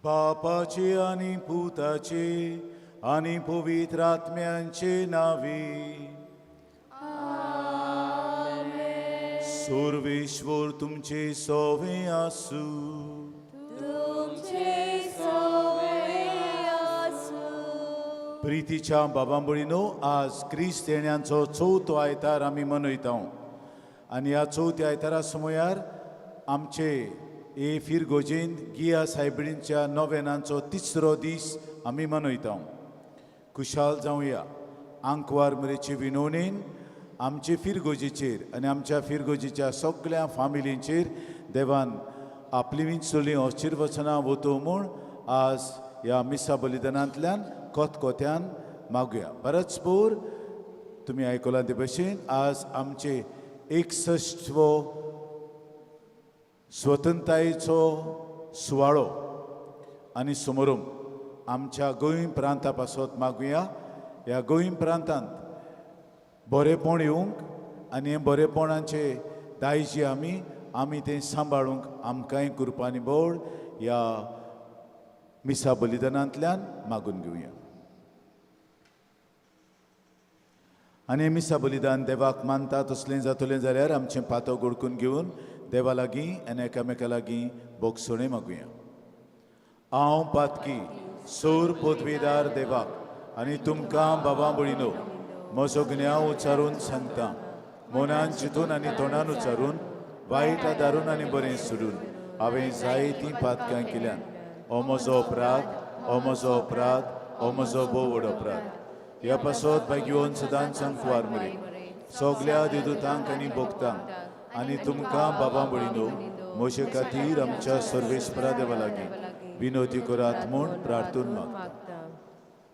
बापाचे आनी पुताचे आनी पवित्र आत्म्यांचे नावी. सर्वेश्वर तुमचे सोवे आसूं. तुमचे सवे आसूं. प्रितीच्या बाबां भयणीनो, आज क्रिस्त येण्याचो चवथो आयतार आमी मनयता आनी ह्या चवथ्या आयतारा समयार आमचे ए फिरगोजेंत गिया सायबिणीच्या नोवेनांचो तिसरो दीस आमी मनयता. खुशाल जावया. आंकवार मरेचे विनवणेन आमचे फिरगोजेचेर आनी आमच्या फिरगोजेच्या सगळ्या फामिलींचेर देवान आपली विंचोली आशिर्वचनां वतो म्हूण आज ह्या मिसा बलिदानांतल्यान कोतकोत्यान मागुया. बरोच पोर तुमी आयकलां ते भशेन आज आमचे एकसश्टवो स्वतंत्रतायेचो सुवाळो आनी समारंभ आमच्या गोंय प्रांता पासत मागुया. ह्या गोंय प्रांतांत बरेपण येवंक आनी हें बरेपणाचें दायजी आमी आमी तें सांबाळूंक आमकांय कुरपानी बोळ ह्या मिसा बलिदानांतल्यान मागून घेवया. आनी हें मिसा बलिदान देवाक मानता तसलें जातलें जाल्यार आमचें पातो गोडकून घेवन देवा लागीं आनी एकामेका लागीं बोगसणें मागुया. हांव पातकी सोर पदवीदार देवाक आनी तुमकां बाबा भयणीनो म्हजो गुन्यांव उच्चारून सांगता. मनान चिंतून आनी तोंडान उच्चारून, वायट आदारून आनी बरें सोडून हांवें जायतीं पातकां केल्यान. हो म्हजो अपराध, हो म्हजो अपराध, हो म्हजो भोव व्हड अपराध. ह्या पासत भाग्यवन सदांच सांकवार मरे सगल्या देदूतांक आनी भोगतांक आनी तुमकां बाबा भयणीनो म्हजे खातीर आमच्या सर्वेस्परा देवा लागीं विनोती करात म्हूण प्रार्थून मागता.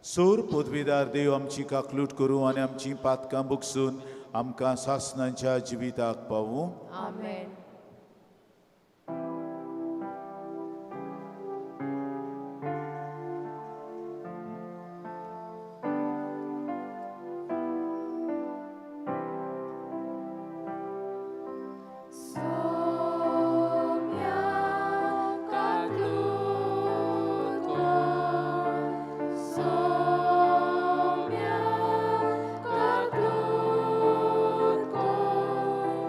सोर पदवीदार देव आमची काकलूट करूं आनी आमची पातकां बुकसून आमकां सासनांच्या जिविताक पावूं. आमेन. सोम्या काकलूट कर, सोम्या काकलूट कर,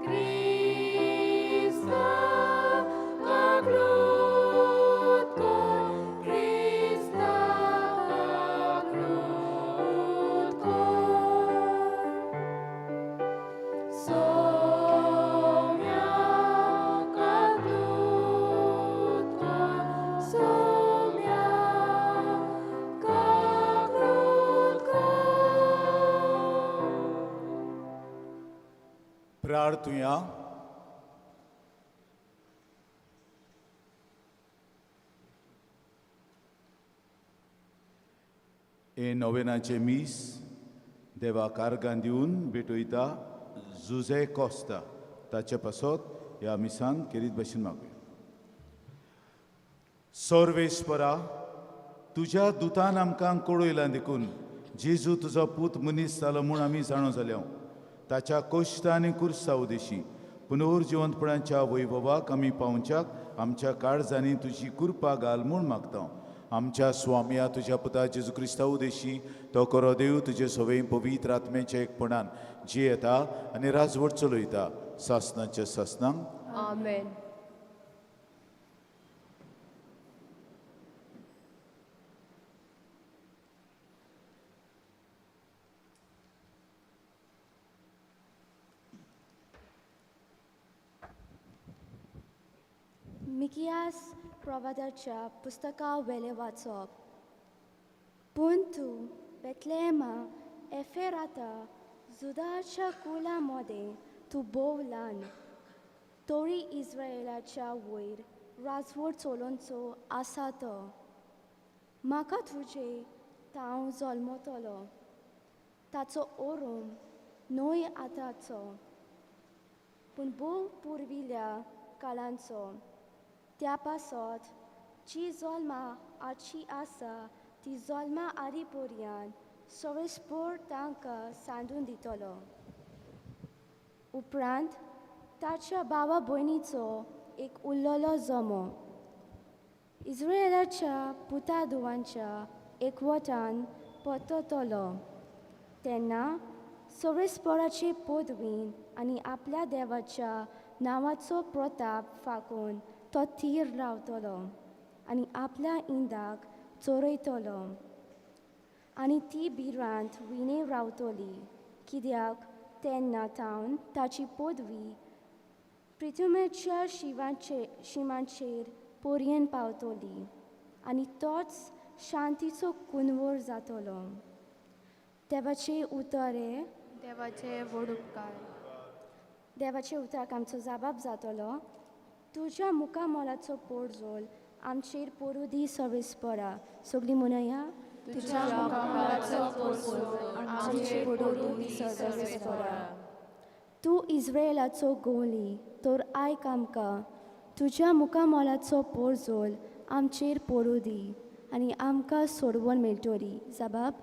क्रिस्ता काकलूट कर, क्रिस्ता काकलूट कर. सोम्या काकलूट कर, सोम्या काकलूट कर. प्रार्थुया. हे नोवेनाचें मीस देवाक आर्गां दिवन भेटयता जुझे कोस्ता ताचे पासत ह्या मिसान खेरीत भशेन मागुया. सर्वेस्परा, तुज्या दुतान आमकां कळयलां देखून जेजू तुजो पूत मनीस जालो म्हूण आमी जाणो जाल्या. ताच्या कोश्ट आनी कुर्सा उदेशी पुनर्जिवंतपणाच्या वैभवाक आमी पावच्याक आमच्या काळजांनी तुजी कृपा घाल म्हूण मागता. आमच्या स्वामया तुज्या पुता जेजू क्रिस्ता उदेशी तो करो देव तुजे सवय पवित्र आत्म्याच्या एकपणान जियेता आनी राजवट चलयता सासनाच्या सासनांक. आमेन. मिकियास प्रवादाच्या पुस्तका वेलें वाचप. पूण तूं बेतलेमा एफेराता, जुदाच्या कुला मदें तूं भोव ल्हान, तरी इस्रायलाच्या वयर राजवट चलोवचो आसा तो म्हाका तुजे तांव जल्मतलो. ताचो ओरोम न्हय आतांचो पूण भोव पुर्विल्ल्या काळांचो. त्या पासत जी जल्मा आजची आसा ती जल्मा आदी पर्यंत सवेस्पोर तांकां सांडून दितलो. उपरांत ताच्या भावा भयणीचो एक उरलेलो जमो. इस्रायलाच्या पुता धुवांच्या एकवटान परततलो तेन्ना सवेस्पराचे पदवीन आनी आपल्या देवाच्या नांवाचो प्रताप फाकून तो थीर रावतलो आनी आपल्या इंदाक चोरयतलो आनी ती भिरांत विणे रावतली कित्याक तेन्ना थावन ताची पदवी प्रिथुमेच्या शिवाचे शिमांचेर पोरयेन पावतली आनी तोच शांतीचो कुनवोर जातलो. देवाचे उतर हें देवाचे व्हड उपकार. देवाचे उतराक आमचो जाबाब जातलो. तुज्या मुखामोलाचो पोरजोल आमचेर पोरू दी सवेस्परा. सगळीं म्हणया, तुज्या मुखामळाचो पोरजोल आमचेर पडूं दी सर्वेस्परा. तूं इस्रायलाचो गोवली तर आयक आमकां. तुज्या मुखामोलाचो पोरजोल आमचेर पोरू दी आनी आमकां सोडवण मेळटली. जाबाब,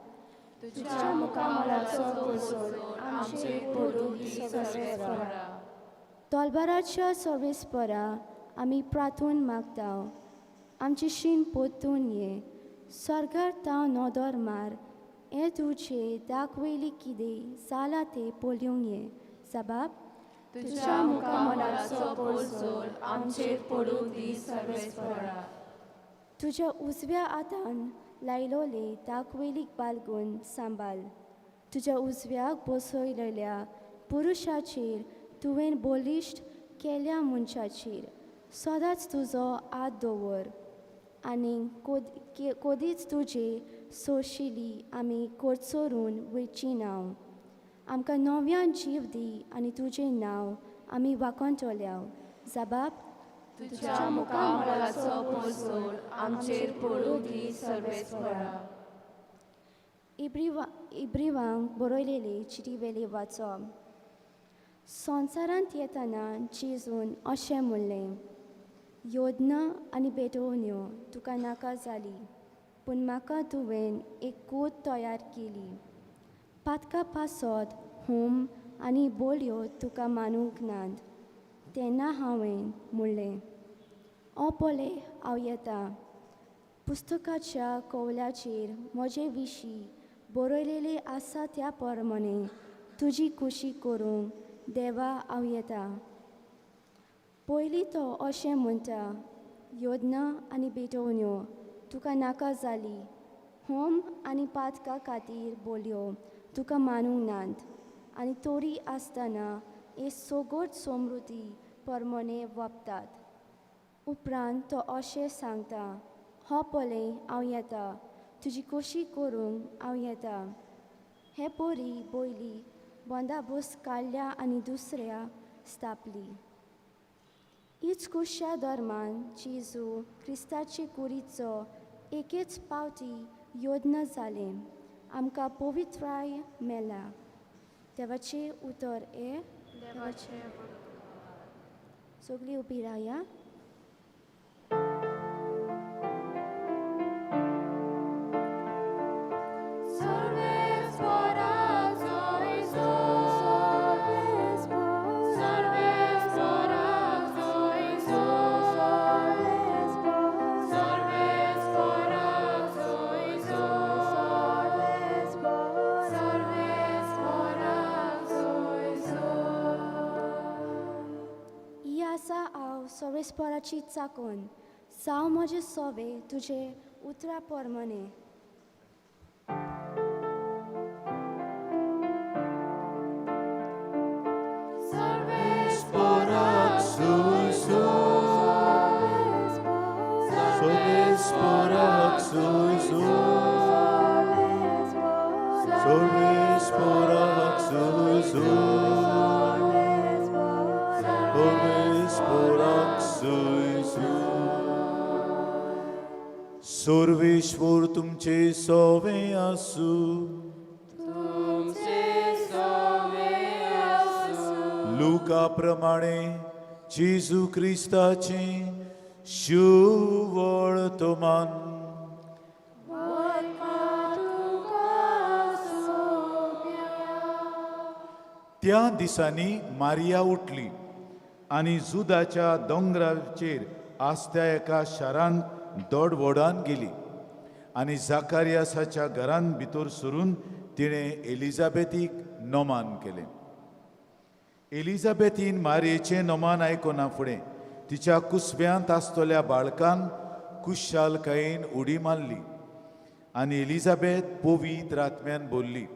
तुज्या मुखामळाचो पोरजोल आमचेर पडूं दी सर्वेस्परा. तलवाराच्या सर्वेस्परा आमी प्रार्थून मागता, आमची शीण पोतून ये. स्वर्गार तांव नदर मार, हें तुजें दाखवयली कितें जालां तें पळोवंक ये. जाबाब, तुज्या मुखामळाचो पोरजोल आमचेर पडूं दी सर्वेस्परा. तुज्या उजव्या हातान लायलोले दाखवयलीक बालगून सांबाळ. तुज्या उजव्याक बसयलेल्या पुरुशाचेर तुवें बलिश्ट केल्या मनशाचेर सदांच तुजो हात दवर आनी कोदीच तुजे सोशिली आमी कोरचोरून वयची ना. आमकां नव्यान जीव दी आनी तुजें नांव आमी वाकोंटोल्या. जाबाब, तुज्या मुखामळाचो पोरजोल आमचेर पडूं दी सर्वेस्परा. इब्रिवांक बरयलेले चिटी वेले वाचप. संवसारांत येतना जेजून अशें म्हणलें, योजना आनी भेटवण्यो तुका नाका जाली, पूण म्हाका तुवें एक कूद तयार केली. पातका पासत होम आनी बोलयो तुका मानूंक नात. तेन्ना हांवें म्हणलें, ओ पळय हांव येता. पुस्तकाच्या कवल्याचेर म्हजे विशीं बरयलेलें आसा त्या प्रमाणे तुजी खुशी करूंक देवा हांव येता. पयलीं तो अशें म्हणटा, योजना आनी भेटवण्यो तुका नाका जाली, होम आनी पातका खातीर बोलयो तुका मानूंक नात. आनी तोरी आसतना हे सगळ्यो समृद्धी प्रमाणे वपतात. उपरांत तो अशें सांगता, हो पळय हांव येता, तुजी खोशी करूंक हांव येता. हे पोरी बोयली बंदाबोस्त काडल्या आनी दुसऱ्या स्थापली. हीच कुश्या धर्मान जेजू क्रिस्ताचे कुरीचो एकेच पावटी योजना जालें, आमकां पवित्राय मेळ्ळा. देवाचें उतर हें. देवाचे सगळीं उबी राया. ही आसा हांव सवेस्पराची चाकोन, जावं म्हजें सोवे तुजे उतरा प्रमाणे. सर्वेश्वर तुमचे सोवे आसू. लुका प्रमाणे जेजू क्रिस्ताचे शुवळ तुमान. त्या दिसांनी मारिया उठली आनी जुदाच्या दोंगराचेर आसत्या एका शारांत दोड व्हडान गेली आनी जाकारियासाच्या घरान भितर सरून तिणें एलिझाबेथीक नोमान केलें. एलिझाबेथीन मारयेचें नोमान आयकना फुडें तिच्या कुसव्यांत आसतल्या बाळकान खुशालकायेन उडी मारली आनी एलिझाबेथ पवित्र आत्म्यान बोल्ली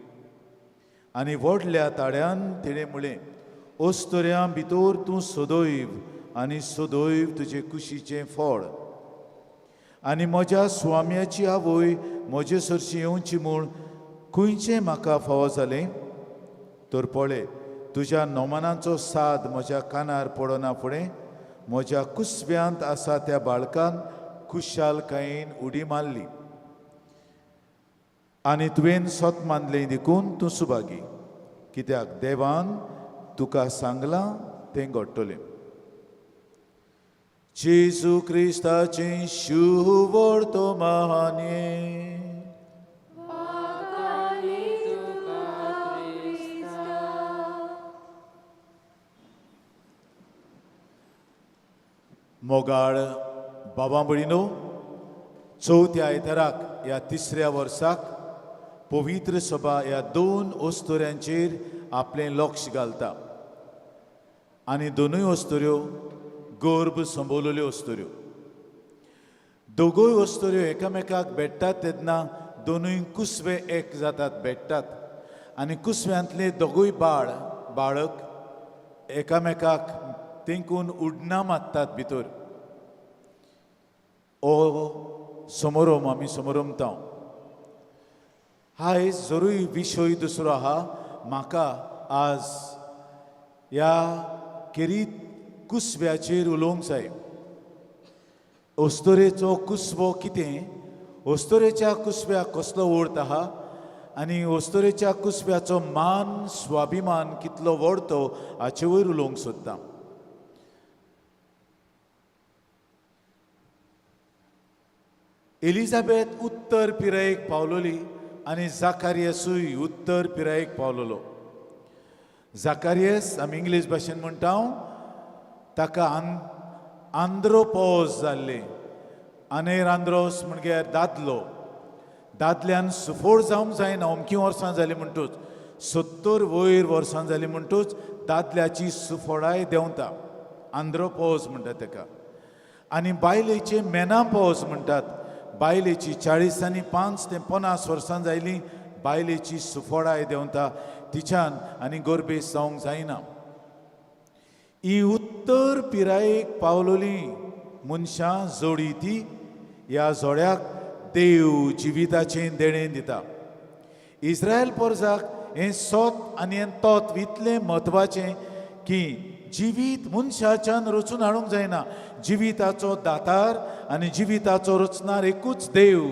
आनी व्हडल्या ताळ्यान तिणें म्हळें, अस्तुऱ्यां भितर तूं सदैव आनी सदैव तुजे कुशीचें फळ, आनी म्हज्या स्वाम्याची आवय म्हजे सरशी येवची म्हूण खंयचें म्हाका फावो जालें? तर पळय, तुज्या नोमानाचो साद म्हज्या कानार पडना फुडें म्हज्या कुसव्यांत आसा त्या बाळकान खुशालकायेन उडी मारली आनी तुवें सत मानलें देखून तूं सुभागी, कित्याक देवान तुका सांगलां तें घडटलें. जेजू क्रिस्ताचें शुवर्तमाने. मोगाळ बाबा भयणीनो, चवथ्या आयताराक ह्या तिसऱ्या वर्साक पवित्र सभा ह्या दोन अस्तुऱ्यांचेर आपलें लक्ष घालता आनी दोनूय अस्तुऱ्यो गर्भ संबोवलेल्यो अस्तुऱ्यो. दोगूय अस्तुऱ्यो एकामेकाक भेट्टात तेन्ना दोनूय कुसवे एक जातात, भेट्टात आनी कुसव्यांतले दोगूय बाळ बाळक एकामेकाक तेंकून उडणां मारतात भितर. ओ समोरोम आमी समोरमता. आयज जरूय विशय दुसरो आहा, म्हाका आज ह्या खेरीत कुसव्याचेर उलोवंक जाय. अस्तुरेचो कुसवो कितें, अस्तुरेच्या कुसव्याक कसलो अर्थ आहा आनी अस्तुरेच्या कुसव्याचो मान स्वाभिमान कितलो व्हड तो हाचे वयर उलोवंक सोदता. एलिझाबेथ उत्तर पिरायेक पावलोली आनी जाकारियसूय उत्तर पिरायेक पावलोलो. जाकारियस आमी इंग्लीश भाशेन म्हणटा ताका आंद्रोपॉज जाल्लें. आनेर आंद्रोस म्हणल्यार दादलो. दादल्यान सुफोड जावंक जायना अमकी वर्सां जालीं म्हणटूच, 70 वयर वर्सां जालीं म्हणटूच दादल्याची सुफोडाय देंवता, आंद्रोपॉज म्हणटात ताका. आनी बायलेचे मेनापॉज म्हणटात. बायलेची 40 आनी 5 ते 50 वर्सां जायली बायलेची सुफोडाय देंवता, तिच्यान आनी गोरबेस जावंक जायना. ही उत्तर पिरायेक पावलोली मनशां जोडी ती ह्या जोड्याक देव जिविताचें देणें दिता. इस्रायल पोरजाक हें सत आनी हें तत्व इतलें म्हत्वाचें की जिवीत मनशाच्यान रचून हाडूंक जायना. जिविताचो दातार आनी जिविताचो रचणार एकूच देव.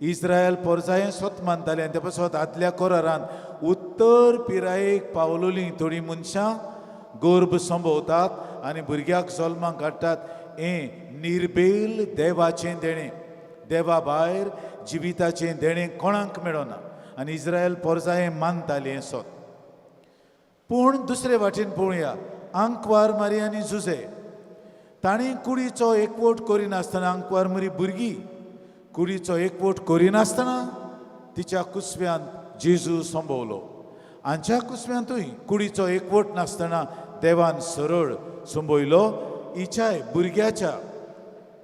इस्रायल पोरजा हें सत मानतालें आनी ते पासत आदल्या कोरारान उत्तर पिरायेक पावलोलीं थोडीं मनशां गर्भ संभवतात आनी भुरग्याक जल्माक हाडटात. हें निर्बेल देवाचें देणें. देवा भायर जिविताचें देणें कोणाक मेळना आनी इस्रायल पोरजा हें मानतालीं हें सत. पूण दुसरे वाटेन पळोवया, आंकवार मारी आनी जुजे तांणी कुडीचो एकवट करिनासतना, आंकवार मरी भुरगीं कुडीचो एकवट करिनासतना तिच्या कुसव्यांत जेजू संभवलो. हांच्या कुसव्यांतूय कुडीचो एकवट नासतना देवान सरळ संबयलो. हिच्याय भुरग्याच्या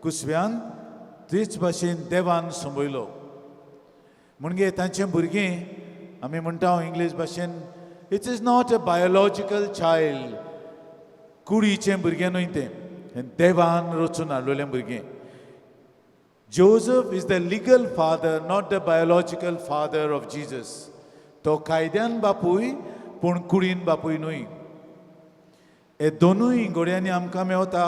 कुसव्यान तेच भाशेन देवान संबयलो. म्हणजे तांचें भुरगें आमी म्हणटा इंग्लीश भाशेन it is not a biological child. कुडीचें भुरगें न्हय तें, देवान रचून हाडलेलें भुरगें. Joseph is the legal father, not the biological father of Jesus. तो कायद्यान बापूय पूण कुडीन बापूय न्हय. हे दोनूय घोड्यांनी आमकां मेवता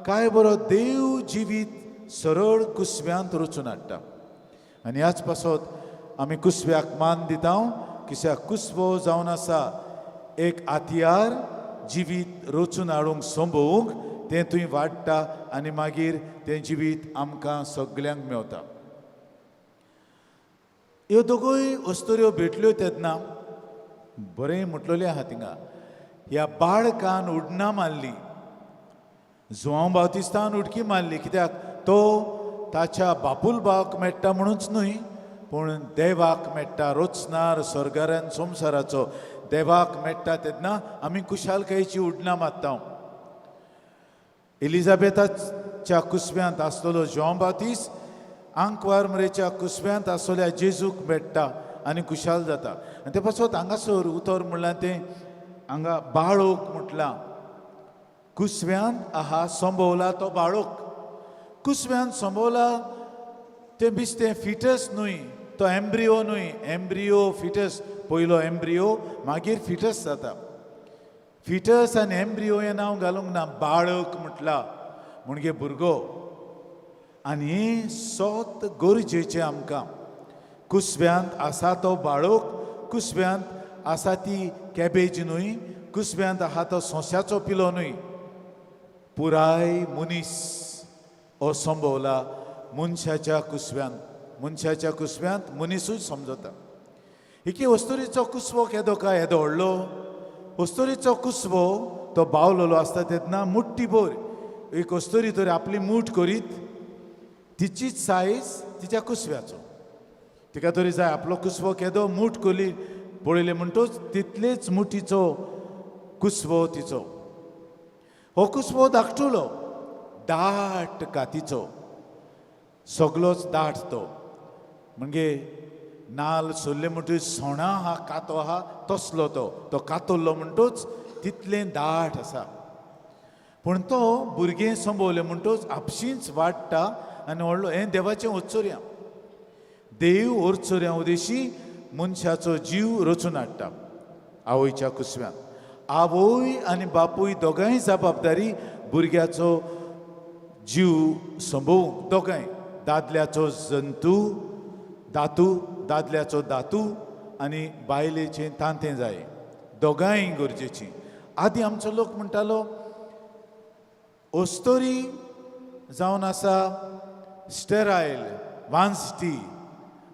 काय बरो देव जिवीत सरळ कुसव्यांत रचून हाडटा. आनी ह्याच पासत आमी कुसव्याक मान दिता, कित्याक कुसवो जावन आसा एक हातयार जिवीत रचून हाडूंक संभोवंक, तें थंय वाडटा आनी मागीर तें जिवीत आमकां सगल्यांक मेवता. ह्यो दोगूय अस्तुऱ्यो भेटल्यो तेन्ना बरें म्हटलेलें आहा थिंगा, ह्या बाळकान उडणां मारली, जुवांव बावतिस्तान उडकी मारली, कित्याक तो ताच्या बापुलबाक मेळटा म्हणूच न्हय, पूण देवाक मेळटा. रोचणार स्वर्गारान संवसाराचो देवाक मेळटा तेन्ना आमी खुशालकायेची उडणां मारता. एलिझाबेथाच्या कुसव्यांत आसलेलो जॉन बातीस आंकवार मरेच्या कुसव्यांत आसलेल्या जेजूक मेळटा आनी खुशाल जाता. आनी ते पासत हांगासर उतर म्हणलां तें हांगा बाळोक म्हटलां. कुसव्यांत आहा संभवला तो बाळोक. कुसव्यांत संभवला तें बिस्तें फिटस न्हय, तो एम्ब्रियो न्हय. एम्ब्रियो फिटस, पयलो एम्ब्रियो मागीर फिटस जाता. फिटस आनी एम्ब्रियो हें नांव घालूंक ना, बाळक म्हटलां म्हणजे भुरगो. आनी हें सोत गरजेचें आमकां. कुसव्यांत आसा तो बाळक, कुसव्यांत आसा ती कॅबेज न्हय, कुसव्यांत आहा तो सोंश्याचो पिलो न्हय, पुराय मनीस हो संभवला मनशाच्या कुसव्यांत. मनशाच्या कुसव्यांत मनिसूच समजता. एके अस्तुरीचो कुसवो केदो काय येदो व्हडलो अस्तुरीचो कुसवो तो बावलोलो आसता तेन्ना मुठ्ठी भर एक अस्तुरी तर आपली मूठ करीत तिचीच सायज तिच्या कुसव्याचो. तिका तरी जाय आपलो कुसवो केदो मूठ कोली पळयले म्हणटूच तितलेच मुठीचो कुसवो तिचो. हो कुसवो धाकटुलो, दाट कातीचो, सगलोच दाट तो. म्हणजे नाल सोल्ले म्हणटूच सोणां आहा कातो आहा तसलो तो. तो कातरलो म्हणटूच तितलें दाट आसा. पूण तो भुरगें संभवलें म्हणटूच आपशींच वाडटा आनी व्हडलो. हें देवाचें ओच्चोर्या. देव ओरचोर्या उदेशी मनशाचो जीव रचून हाडटा आवयच्या कुसव्यांत. आवय आनी बापूय दोगांय जबाबदारी भुरग्याचो जीव संभोवंक. दोगांय, दादल्याचो जंतू दातू, दादल्याचो दातू आनी बायलेचें तांतें जाय, दोगांय गरजेचीं. आदीं आमचो लोक म्हणटालो अस्तोरी जावन आसा स्टेरायल वांजटी,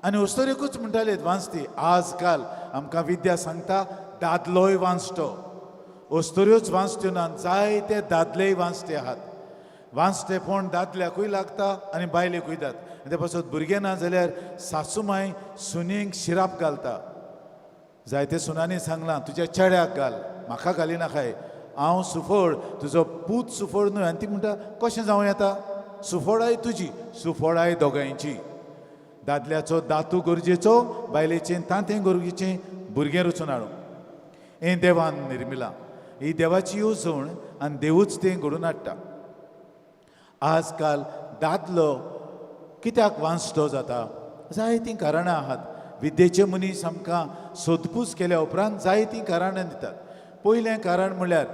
आनी अस्तोरेकूच म्हणटाले वांजटी. आज काल आमकां विद्या सांगता दादलोय वांजटो, अस्तोऱ्योच वांजट्यो ना, जायते दादलेय वांजटे आहात. वांजटेपण दादल्याकूय लागता आनी बायलेकूय जाता. आनी ते पासत भुरगें ना जाल्यार सासूमाय सुनेक शिराप घालता. जायते सुनांनी सांगलां तुज्या चेड्याक घाल, म्हाका घालिनाकाय, हांव सुफळ, तुजो पूत सुफळ न्हय. आनी ती म्हणटा कशें जावं येता, सुफळाय तुजी, सुफळाय दोगांयची. दादल्याचो दातू गरजेचो, बायलेचें तांतें गरजेचें भुरगें रचून हाडूंक. हें देवान निर्मिलां, ही देवाची येवजण आनी देवूच तें घडोवन हाडटा. आज काल दादलो कित्याक वांचतो जाता, जायतीं कारणां आहात. विद्येचे मनीस आमकां सोदपूस केल्या उपरांत जायतीं कारणां दितात. पयलें कारण म्हणल्यार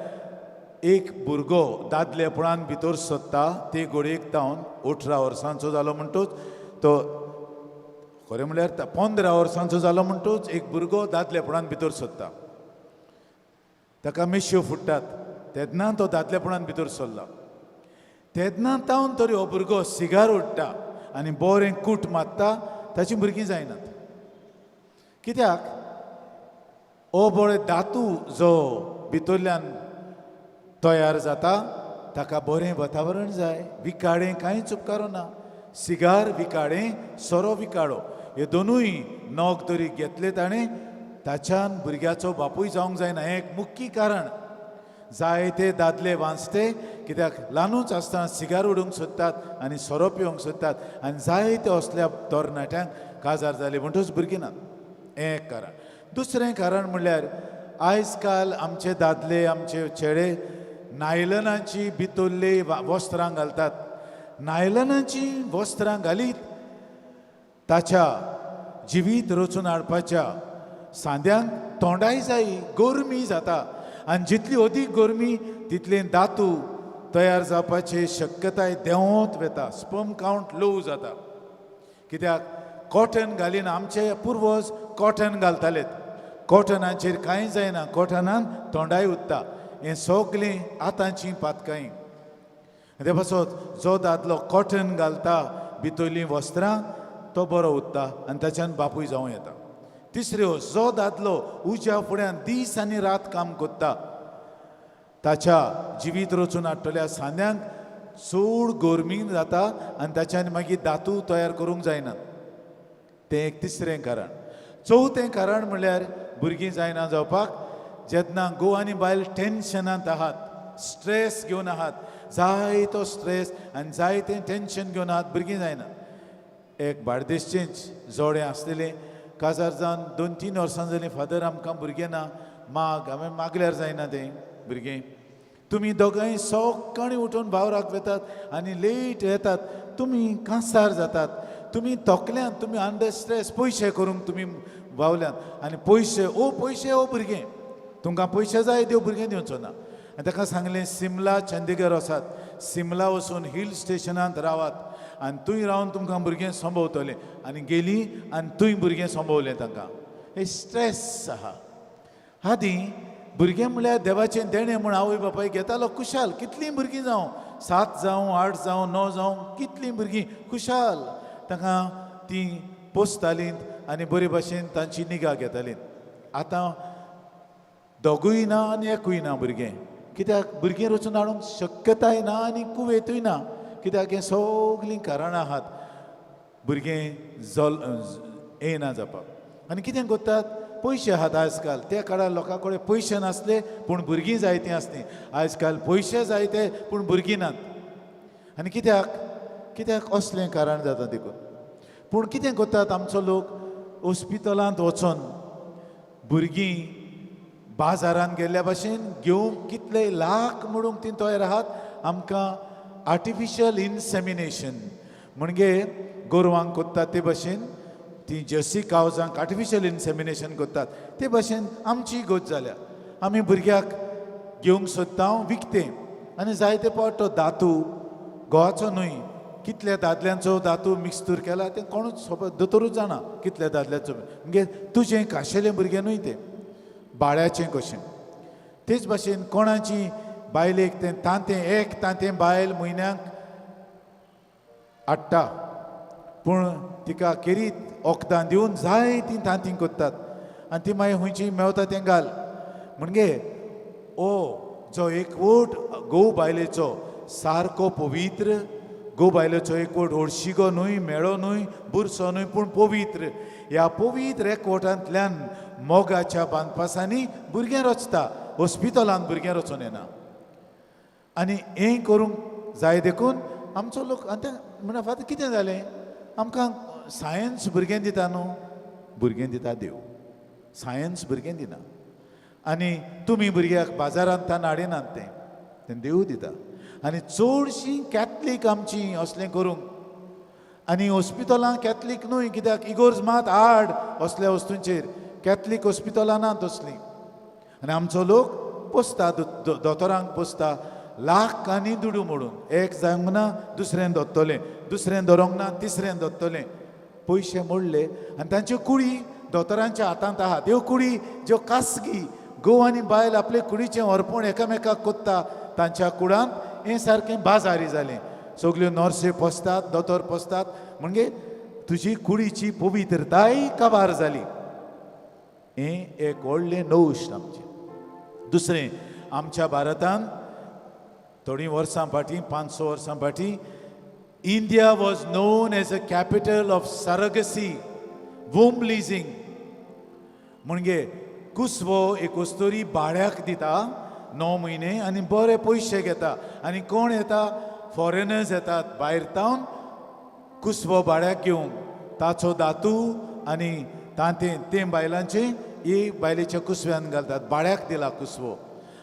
एक भुरगो दादलेपणान भितर सोदता ते घडयेक तावन 18 वर्सांचो जालो म्हणटूच तो, खरें म्हणल्यार 15 वर्सांचो जालो म्हणटूच एक भुरगो दादलेपणान भितर सोदता. ताका मिश्यो फुट्टात तेन्ना तो दादलेपणान भितर सरला. तेन्ना तावन तरी हो भुरगो सिगार ओडटा आनी बरें कूट मारता, ताचीं भुरगीं जायनात. कित्याक हो बरे धातू जो भितरल्यान तयार जाता ताका बरें वातावरण जाय. विकाळें कांयच उपकारना. सिगार विकाळें, सोरो विकाळो, हे दोनूय नग तरी घेतले ताणें ताच्यान भुरग्याचो बापूय जावंक जायना. हें एक मुख्य कारण. जायते दादले वांचते कित्याक ल्हानूच आसतना सिगार उडोवंक सोदतात आनी सोरो पिवंक सोदतात आनी जायते असल्या तरणाट्यांक काजार जाले म्हणटूच भुरगीं नात. हें एक कारण. दुसरें कारण म्हणल्यार आयज काल आमचे दादले आमचे चेडे नायलनाची भितरली वस्त्रां घालतात. नायलनाची वस्त्रां घालीत ताच्या जिवीत रचून हाडपाच्या सांद्यांक तोंडाय जायी, गरमी जाता आनी जितली अदीक गरमी तितले धातू तयार जावपाची शक्यताय देंवत वता. स्पर्म कावंट लो जाता. कित्याक कॉटन घालिना. आमचे पुर्वज कॉटन घालतालेत. कॉटनाचेर कांय जायना, कॉटनान तोंडाय उत्ता. हें सगळें आतांची पातकाय. ते पासत जो दादलो कॉटन घालता भितरलीं वस्त्रां तो बरो उत्ता आनी ताच्यान बापूय जावं येता. तिसऱ्यो, जो दादलो उज्या फुड्यान दीस आनी रात काम करता ताच्या जिवीत रचून हाडटल्या सांद्यांक चड गरमी जाता आनी ताच्यान मागीर धातू तयार करूंक जायना. तें एक तिसरें कारण. चवथें कारण म्हणल्यार भुरगीं जायना जावपाक जेन्ना घोव आनी बायल टेन्शनांत आहात, स्ट्रेस घेवन आहात, जायतो स्ट्रेस आनी जायतें टेन्शन घेवन आहात, भुरगीं जायना. एक बार्देशचेंच जोडें आसलेलें, काजार जावन 2-3 वर्सां जालीं, फादर आमकां भुरगें ना, माग. हांवें मागल्यार जायना तें भुरगें. तुमी दोगांय सकाळीं उठून वावराक वेतात आनी लेट येतात, तुमी कांसार जातात, तुमी तोकल्यात, तुमी अंडर स्ट्रेस, पयशे करूंक तुमी वावल्यात आनी पयशे ओ पयशे ओ भुरगें, तुमकां पयशे जाय देव भुरगें दिवचो ना. आनी ताका सांगलें सिमला चंदीगड वचात, सिमला वचून हिल स्टेशनांत रावात आनी थंय रावन तुमकां भुरगें संभवतलें. आनी गेलीं आनी थंय भुरगें संभवलें तांकां. हे स्ट्रेस आहा. आदीं भुरगें म्हणल्यार देवाचें देणें म्हूण आवय बापाय घेतालो खुशाल. कितलीं भुरगीं जावं, 7 जावं, 8 जावं, 9 जावं, कितलीं भुरगीं खुशाल तांकां तीं पोसतालीं आनी बरे भाशेन तांची निगा घेतालीं. आतां दोगूय ना आनी एकूय ना भुरगें, कित्याक भुरगीं रचून हाडूंक शक्यताय ना आनी कुवेतूय ना, कित्याक हें सगलीं कारणां आहात भुरगें जल येना जावपाक. आनी कितें करतात, पयशे आहात आयज काल. त्या काळार लोकां कडेन पयशे नासले पूण भुरगीं जायतीं आसलीं. आयज काल पयशे जायते पूण भुरगीं नात. आनी कित्याक, कित्याक असलें कारण जाता देखून. पूण कितें करतात आमचो लोक, हॉस्पिटलांत वचोन भुरगीं बाजारांत गेल्ल्या भाशेन घेवंक कितले लाख म्हणूंक ती तयार आहात. आमकां आर्टिफिशियल इनसेमिनेशन म्हणजे गोरवांक करतात ते भाशेन ती जर्सी कावजांक आर्टिफिशियल इनसेमिनेशन करतात ते भाशेन आमची गत जाल्या. आमी भुरग्याक घेवंक सोदता विकतें आनी जायते फावट तो धातू गोवाचो न्हय, कितल्या दादल्यांचो धातू मिक्सतूर केला तें कोणूच खबर, दोतोरूच जाणा कितल्या दादल्यांचो. म्हणजे तुजें खाशेलें भुरगें न्हय तें, बाळ्याचें कशें. तेच भाशेन कोणाची बायलेक तें तांतें, एक तांतें बायल म्हयन्याक हाडटा पूण तिका खेरीत वखदां दिवन जायतीं तांतीं करतात आनी ती मागीर खंयची मेवता तें घाल. म्हणजे ओ जो एकवट घोव बायलेचो सारको पवित्र, घोव बायलेचो एकवट हळशिगो न्हय, मेळो न्हय, बुरसो न्हय, पूण पवित्र. ह्या पवित्र एकवटांतल्यान मोगाच्या बांदपासांनी भुरगें रचता, हॉस्पिटलांत भुरगें रचून येना. आनी हें करूंक जाय देखून आमचो लोक आनी तें म्हणटा, फादर कितें जालें आमकां सायन्स भुरगें दिता न्हू, भुरगें दिता देव, सायन्स भुरगें दिना. आनी तुमी भुरग्याक बाजारांत तान हाडिनात, तें तें देव दिता. आनी चडशीं कॅथलीक आमची असलें करूंक आनी हॉस्पिटलां कॅथलीक न्हय, कित्याक इगोर्ज मात आड असल्या वस्तूंचेर, कॅथलीक हॉस्पिटलां ना तसलीं. आनी आमचो लोक पोसता, दोतोरांक पोसता लाखांनी दुडू मोडून, एक जावंक ना दुसऱ्यान दोत्तलें, दुसऱ्यान धरोंक ना तिसऱ्यान दोत्तलें, पयशे मोडले आनी तांच्यो कुडी दोतोरांच्या हातांत आहा. त्यो कुडी ज्यो खासगी घोव आनी बायल आपले कुडीचें अर्पण एकामेकाक कोत्ता तांच्या कुडांत हें सारकें बाजारी जालें. सगल्यो नर्सी पोसतात, दोतोर पोसतात, म्हणजे तुजी कुडीची पवित्रताय काबार जाली. हें एक व्हडलें नौश आमचें. दुसरें, आमच्या भारतांत थोडीं वर्सां फाटीं, 5-6 वर्सां फाटीं, India was known as a capital of surrogacy, womb leasing. म्हणजे कुसवो एक वस्तुरी भाड्याक दिता 9 म्हयने आनी बरे पयशे घेता. आनी कोण येता, फॉरेनर्स येतात भायर तावन कुसवो भाड्याक घेवंक, ताचो धातू आनी तांतें तें बायलांचें ही बायलेच्या कुसव्यान घालतात, भाड्याक दिला कुसवो.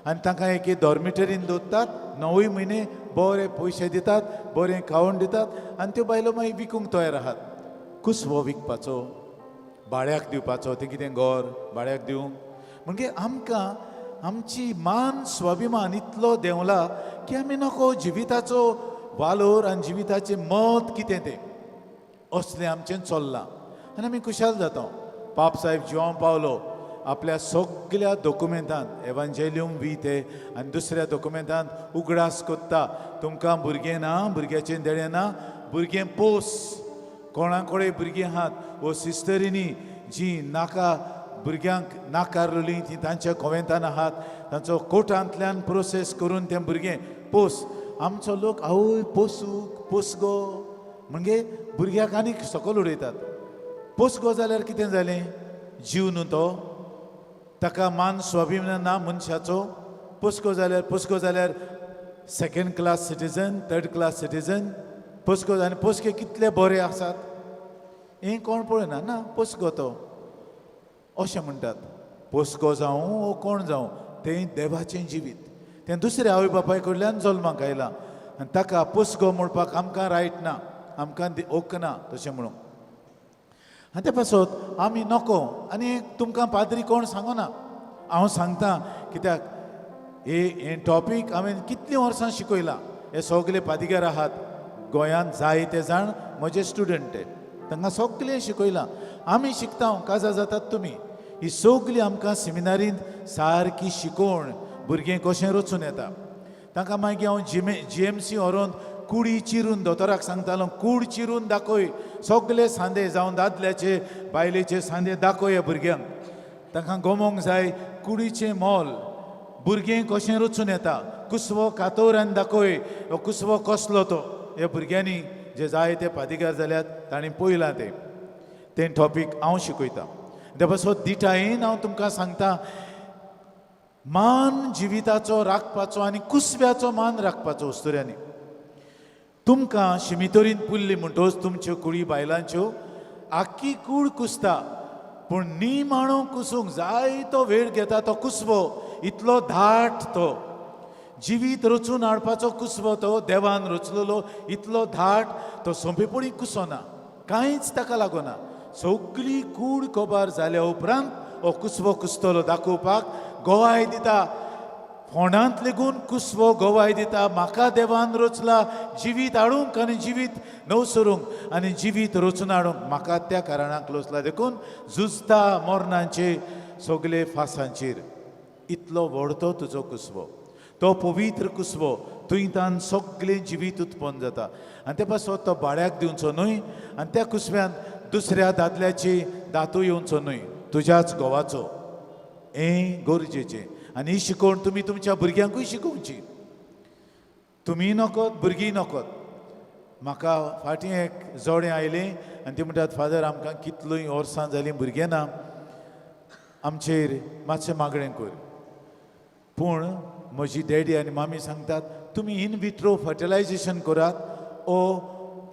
आनी तांकां एके डॉर्मिटरीन दवरतात 9 म्हयने, बरे पयशे दितात, बरें खावण दितात आनी त्यो बायलो मागीर विकूंक तयार आहात. कुसवो विकपाचो, भाड्याक दिवपाचो, तें कितें घर भाड्याक दिवंक. म्हणजे आमकां आमची मान स्वाभिमान इतलो देंवला की आमी नको जिविताचो वालोर आनी जिविताचें मत कितें तें असलें आमचें चल्लां आनी आमी खुशाल जाता. पाप साहेब जिवांव पावलो आपल्या सगल्या दोकुमेंतांत, एवांजेलियम वी ते आनी दुसऱ्या दोकुमेंतांत उगडास कोत्ता, तुमकां भुरगें ना, भुरग्याचें देणें ना, भुरगें पोस. कोणा कडेन भुरगीं आहात वो सिस्टरींनी जी नाका भुरग्यांक नाकारलेली ती तांच्या कोवेंतान आहात, तांचो कोर्टांतल्यान प्रोसेस करून तें भुरगें पोस. आमचो लोक आवय पोसूक पोसगो म्हणजे भुरग्याक आनीक सकयल उडयतात. पोसगो जाल्यार कितें जालें? जीव न्हू तो, ताका मान स्वाभिमान ना मनशाचो. पोसको जाल्यार, पोसको जाल्यार second class citizen, third class citizen पोसको. आनी पोसके कितले बरे आसात हें कोण पळयना. ना पोसको तो अशें म्हणटात. पोसको जावं वो कोण जावं, तें देवाचें जिवीत, तें दुसऱ्या आवय बापाय कडल्यान जल्माक आयलां आनी ताका पोसको म्हणपाक आमकां रायट ना, आमकां हक्क ना तशें म्हणूंक. आनी ते पासत आमी नको. आनी तुमकां पाद्री कोण सांगना, हांव सांगता कित्याक हे टॉपीक हांवें कितलीं वर्सां शिकयलां. हे सगळे पादिगार आहात गोंयांत जायते जाण म्हजे स्टुडंट ते, तांकां सगळें शिकयलां. आमी शिकता काजार जातात तुमी. ही सगळी आमकां सेमिनारींत सारकी शिकोवण भुरगें कशें रचून येता तांकां. मागीर हांव जीएमसी व्हरोन कुडी चिरून दोतोराक सांगतालो, कूड चिरून दाखय, सगळे सांदे जावं दादल्याचे बायलेचे सांदे दाखय भुरग्यांक. तांकां गमोंक जाय कुडीचें मोल, भुरगें कशें रचून येता, कुसवो कातोरान दाखय, हो कुसवो कसलो तो. हे भुरग्यांनी जे जाय ते पादिगार जाल्यात तांणी पळयलां तें, तें टॉपीक हांव शिकयतां. ते पासत दिठायेन हांव तुमकां सांगता, मान जिविताचो राखपाचो आनी कुसव्याचो मान राखपाचो अस्तुऱ्यांनी. तुमकां शिमितोरीन पुरली म्हणटकच तुमच्यो कुडी बायलांच्यो आख्खी कूड कुसता, पूण निमाणो कुसूंक जायतो वेळ घेता तो कुसवो. इतलो धाट तो जिवीत रचून हाडपाचो कुसवो, तो देवान रचलेलो इतलो धाट तो सोंपेपणी कुसोना, कांयच ताका लागना. सगळी कूड कबार जाल्या उपरांत हो कुसवो कुसतलो दाखोवपाक गोवाय दिता. फोंडांत लेगून कुसवो गोवाय दिता, म्हाका देवान रचला जिवीत हाडूंक आनी जिवीत नवसरूंक आनी जिवीत रचून हाडूंक म्हाका त्या कारणाक रचला. देखून झुजता मरणांचे सगळे फासांचेर. इतलो व्हडतो तुजो कुसवो, तो पवित्र कुसवो, थंयतान सगळें जिवीत उत्पन्न जाता. आनी ते पासत तो भाड्याक दिवचो न्हय आनी त्या कुसव्यान दुसऱ्या दादल्याची दातू येवचो न्हय, तुज्याच घोवाचो. हें गरजेचें. आनी ही शिकोवण तुमी तुमच्या भुरग्यांकूय शिकोवची. तुमी नकोत, भुरगीं नकोत. म्हाका फाटीं एक जोडें आयलें आनी ती म्हणटात, फादर आमकां कितलीं वर्सां जालीं भुरगें ना, आमचेर मातशें मागणें कर. पूण म्हजी डॅडी आनी मामी सांगतात, तुमी इन विट्रो फर्टिलायजेशन करात ओ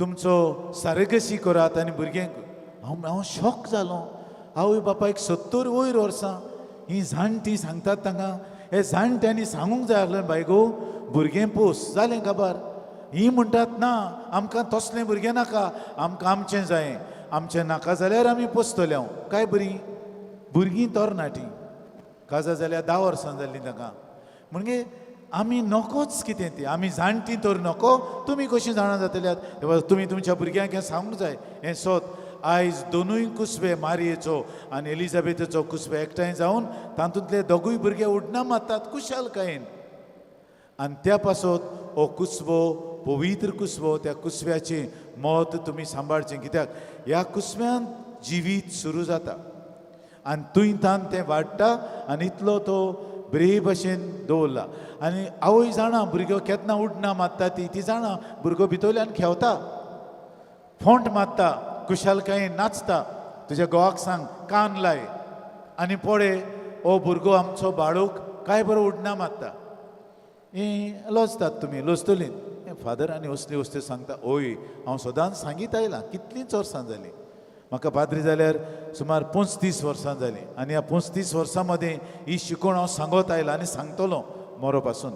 तुमचो सारगसी करात आनी भुरग्यांक. हांव शॉक जालो. आवय बापायक 70 वयर वर्सां ही जाणटीं सांगतात तांकां. हे जाणट्यांनी सांगूंक जाय आसलें, बाय गो भुरगें पोस जालें काबार. ही म्हणटात ना आमकां तसलें भुरगें नाका, आमकां आमचें जायें, आमचें नाका जाल्यार आमी पोसतले. हांव काय बरीं भुरगीं तरणाटीं काजार जाल्यार 10 वर्सां जाल्लीं तांकां. म्हणजे आमी नकोच कितें ती, आमी जाणटीं तर नको, तुमी कशीं जाणा जातल्यात. तुमी तुमच्या भुरग्यांक हें सांगूंक जाय. हें सोद आयज दोनूय कुसवे, मारयेचो आनी एलिजाबेथेचो कुसवे एकठांय जावन तातूंतले दोगूय भुरगे उडना मारतात कुशालकायेन. आनी त्या पासत हो कुसवो पवित्र कुसवो, त्या कुसव्याचें मत तुमी सांबाळचें. कित्याक ह्या कुसव्यान जिवीत सुरू जाता आनी थंयतान तें वाडटा आनी इतलो तो बरे भशेन दवरला. आनी आवय जाणा भुरगो केन्ना उडना मारता ती, ती जाणा भुरगो भितरल्यान खेवता, फोंट मारता, कुशालकायेन नाचता. तुज्या घोवाक सांग कान लाय आनी पळय हो भुरगो आमचो बाळूक काय बरो उडना मारता. ही लजतात तुमी, लजतलीं. फादर आनी असली वस्तू सांगता. ओय हांव सदांच सांगीत आयलां, कितलींच वर्सां जालीं म्हाका पाद्री जाल्यार सुमार 35 वर्सां जालीं. आनी ह्या 35 वर्सां मदें ही शिकोवण हांव सांगत आयलां आनी सांगतलो मोरो पासून.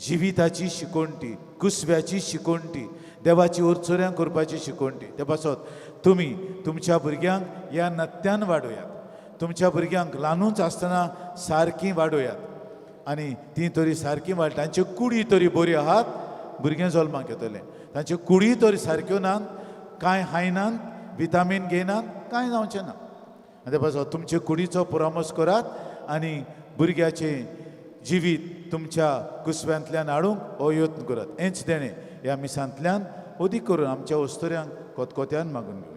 जिविताची शिकोवण ती, कुसव्याची शिकोवण ती, देवाची ओरचोऱ्यां करपाची शिकोवण ती. ते पासत तुमी तुमच्या भुरग्यांक ह्या नत्यान वाडोयात, तुमच्या भुरग्यांक ल्हानूच आसतना सारकीं वाडोयात आनी तीं तरी सारकीं वाडटा, तांच्यो कुडी तरी बऱ्यो आहात, भुरगें जल्माक येतलें. तांच्यो कुडी तरी सारक्यो नात, कांय खायनात, विटामीन घेयनात, कांय जावचें ना. आनी ते पासत तुमचे कुडीचो परामर्श करात आनी भुरग्याचें जिवीत तुमच्या कुसव्यांतल्यान हाडूंक हो यत्न करात. हेंच देणें ह्या मिसांतल्यान अदीक करून आमच्या अस्तुऱ्यांक कोतकोत्यान मागून घेवया.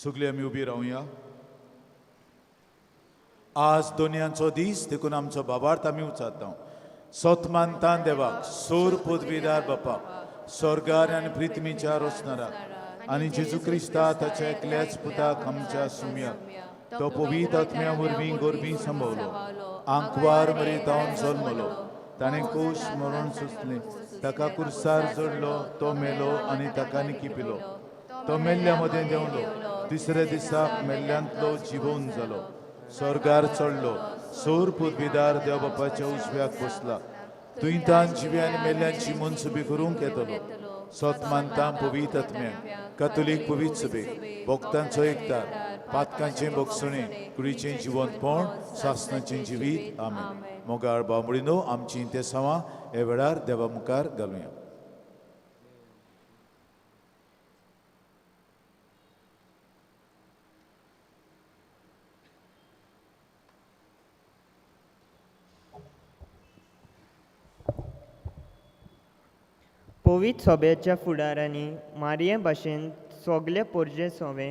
सगळीं आमी उबी रावया. आज दोनयांचो दीस देखून आमचो बाबार्थ आमी उचारता. सत मानता देवाक सोर पदवीदार बापाक स्वर्गार आनी पृथ्वीच्या रोसणाराक आनी जेजू क्रिस्ता ताच्या एकल्याच पुताक आमच्या सुम्याक तो पवित्र आत्म्या वरवीं गोरवीं संभवलो आंकवार मरितावन जल्मलो ताणें कोश मरण सोंसलें ताका कुर्सार जोडलो तो मेलो आनी ताका निकिपिलो तो मेल्ल्या मदें देंवलो तिसऱ्या दिसाक मेल्ल्यांतलो जिवोवन जालो स्वर्गार चडलो सोर पुर्विदार देव बापाच्या उजव्याक बसला तुंय तान जिव्या आनी मेल्ल्यांची मनसुबी करूंक येतलो. सत मानता पवित्र आत्म्याक कातोलीक पवित्र सभेक भक्तांचो एकतार पातकांचें भोगसणें कुडीचें जिवंतपण सासणाचें जिवीत. आमेन. मोगाळ बांबडीनो आमचीं तेसांवां ह्या वेळार देवा मुखार घालुया. पवित्र सोब्याच्या फुडारांनी मारये भाशेन सोगले पोरजे सोवे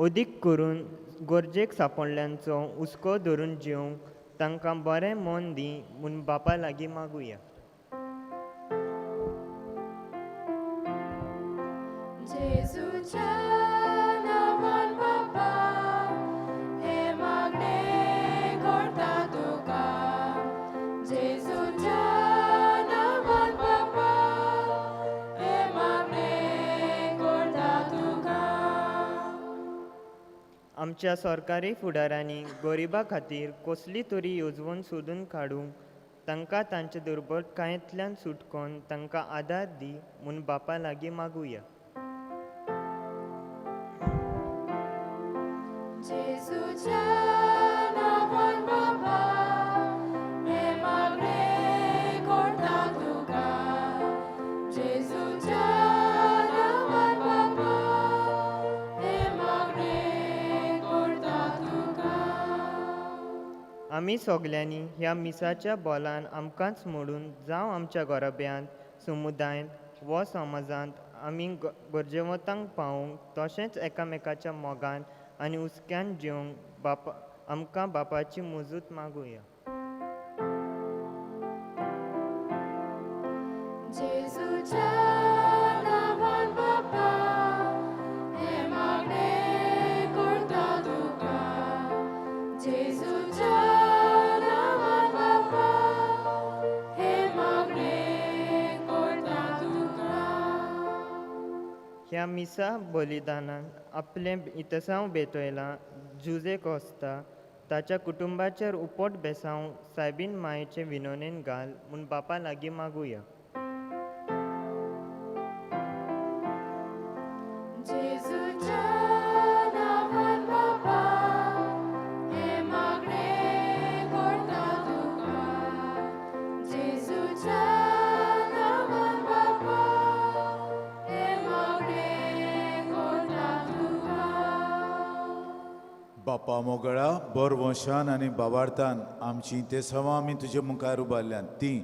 अदीक करून गरजेक सांपडल्यांचो हुस्को धरून जेवंक तांकां बरें मन दी म्हूण बापा लागीं मागुया. जेजूच्या नांवान बापा हें मागणें करता तुका. जेजूच्या नांवान बापा हें मागणें करता तुका. आमच्या सरकारी फुडारांनी गरिबा खातीर कसली तरी येवजण सोदून काडूंक तांकां तांचे दुर्बलकायेंतल्यान सुटकोन तांकां आदार दी म्हूण बापा लागीं मागुया. जेजूच्या नांवान बापा हें मागणें करता तुका. जेजूच्या नांवान बापा हें मागणें करता तुका. आमी सगल्यांनी ह्या मिसाच्या बोलान आमकांच मोडून जावं आमच्या घराब्यांत समुदायांत वा समाजांत आमी गरजेवंतांक पावोवंक तशेंच एकामेकाच्या मोगान आनी हुस्क्यान जेवंक बापा आमकां बापाची मजूत मागुया. जेजूच्या नांवान बापा हें मागणें करता तुका. जेजूच्या नांवान बापा हें मागणें करता तुका. ह्या मिसा बलिदानान आपलें इतसांव भेटयलां जुजे कोस्ता ताच्या कुटुंबाचेर उपट बेसांव सायबीन मायेचे विनोनेन घाल म्हूण बापा लागीं मागुया. जेजूच्या नांवान बापा हें मागणें करता तुका. जेजूच्या नांवान बापा हें मागणें करता तुका. बापा मोगळा बर वंशान आनी बाबार्थान आमचीं तेसांवां आमी तुजे मुखार उबारल्यान तीं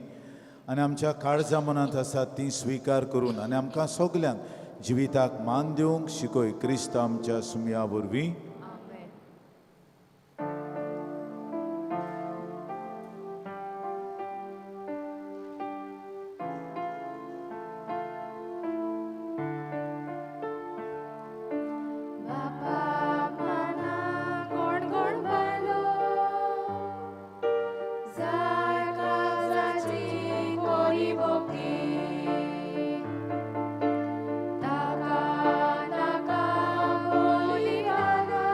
आनी आमच्या काळजा मनांत आसात तीं स्विकार करून आनी आमकां सगल्यांक जिविताक मान दिवंक शिकय क्रिस्त आमच्या सुमया वरवीं. बापा मना कोण कोण बायलो जाय काळजाची कोरी भोक्ती ताका नाका बोली गाना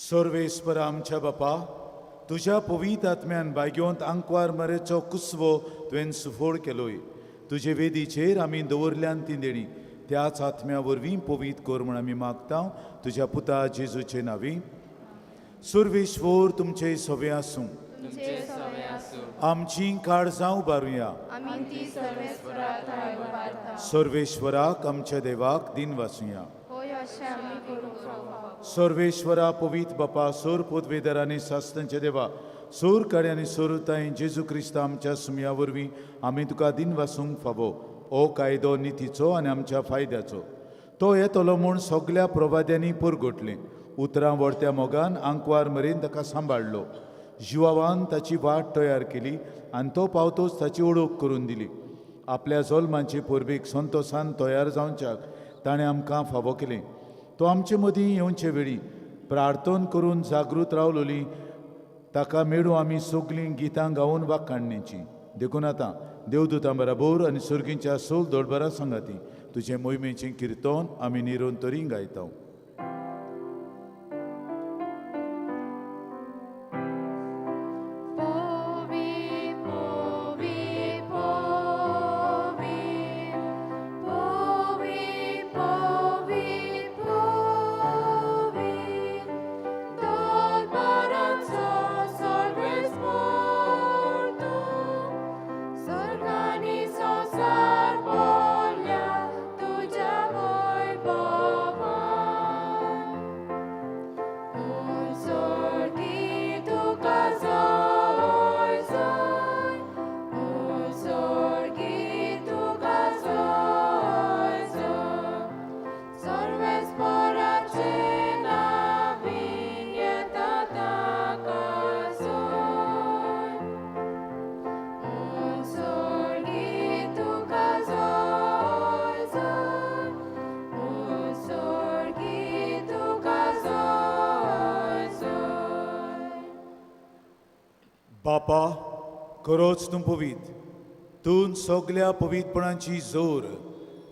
सर्वेस्पर आमच्या बापा, तुज्या पवित्र आत्म्यान बायगेवंत आंकवार मरेचो कुसवो तुवें सुफोड केलोय. तुजे वेदीचेर आमी दवरल्यान ती देणी त्याच आत्म्या वरवीं पवित्र कर म्हूण आमी मागता तुज्या पुता जेजूचे नांवी. सर्वेश्वर तुमचे सवे आसूं. आमची काळजां उबारुया. सर्वेश्वराक आमच्या देवाक दिन वाचुया. सर्वेश्वरा पवित्र बापा, सोर पोदवेदर आनी सास्तंचे देवा, सोर काडे आनी सोरुताय जेजू क्रिस्त आमच्या सुमया वरवीं आमी तुका दिन वासूंक फावो. ओ कायदो नितीचो आनी आमच्या फायद्याचो तो येतलो म्हूण सगल्या प्रवाद्यांनी पुरगोटलें. उतरां व्हडत्या मोगान आंकवार मरेन ताका सांबाळ्ळो. जिवावान ताची वाट तयार केली आनी तो पावतोच ताची ओळख करून दिली. आपल्या जल्माचे परबेक संतोसान तयार जावच्याक ताणें आमकां फावो केलें. तो आमचे मदीं येवचे वेळी प्रार्थन करून जागृत रावलोली ताका मेळूं आमी सगलीं गितां गावन वाखाणणेचीं. देखून आतां देवदूतां बराबर आनी सर्गींच्या सोल दोडबरा सांगाती तुजें मोहिमेचें किर्तन आमी निरोन तरी गायता. बापा, खरोच तूं पवीत, तूं सगल्या पवित्रपणाची जोर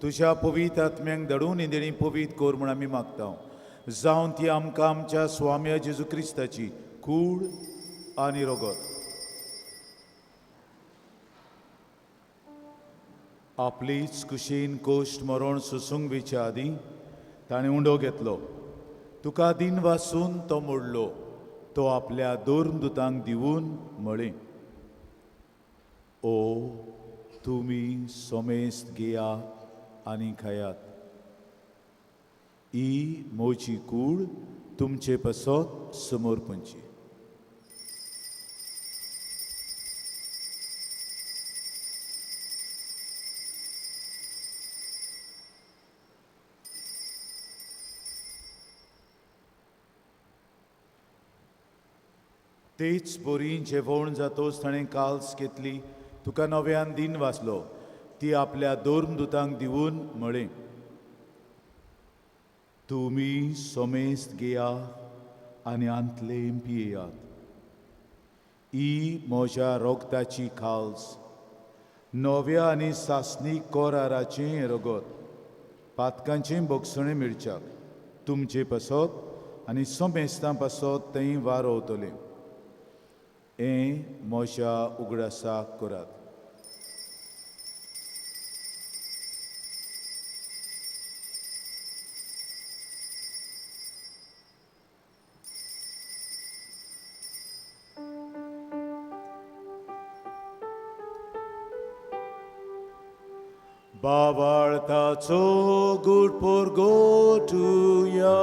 तुज्या पवित्र आत्म्यांक धाडून इंदेणी पवित्र कर म्हूण आमी मागता. जावन ती आमकां आमच्या स्वाम्या जेजू क्रिस्ताची कूड आनी रगत आपलीच कुशीन कोश्ट मरण सोसूंक वेच्या आदीं ताणें उंडो घेतलो. तुका दिन वासून तो मोडलो. तो आपल्या दोर्मदुतांक दिवन म्हळें, ओ तुमी सोमेस्त घेया आनी खायात. ही म्हजी कूड तुमचे पासत समर्पणची. तेच बोरी जेवण जातोच ताणें काल्स घेतली, तुका नव्यान दिन वाचलो. ती आपल्या दोर्मदुतांक दिवन म्हळें, तुमी सोमेस्त घेया आनी आंतले पियेयात. ही म्हज्या रोगताची काल्स, नव्या आनी सासणीक कोराराचें रगत, पातकांचें भोगसणें मेळच्याक तुमचे पासत आनी सोमेस्तां पासत थंय वारवतलें. हें म्हज्या उगडासाक करात. बाबाळताचो गुड पोरगोटुया.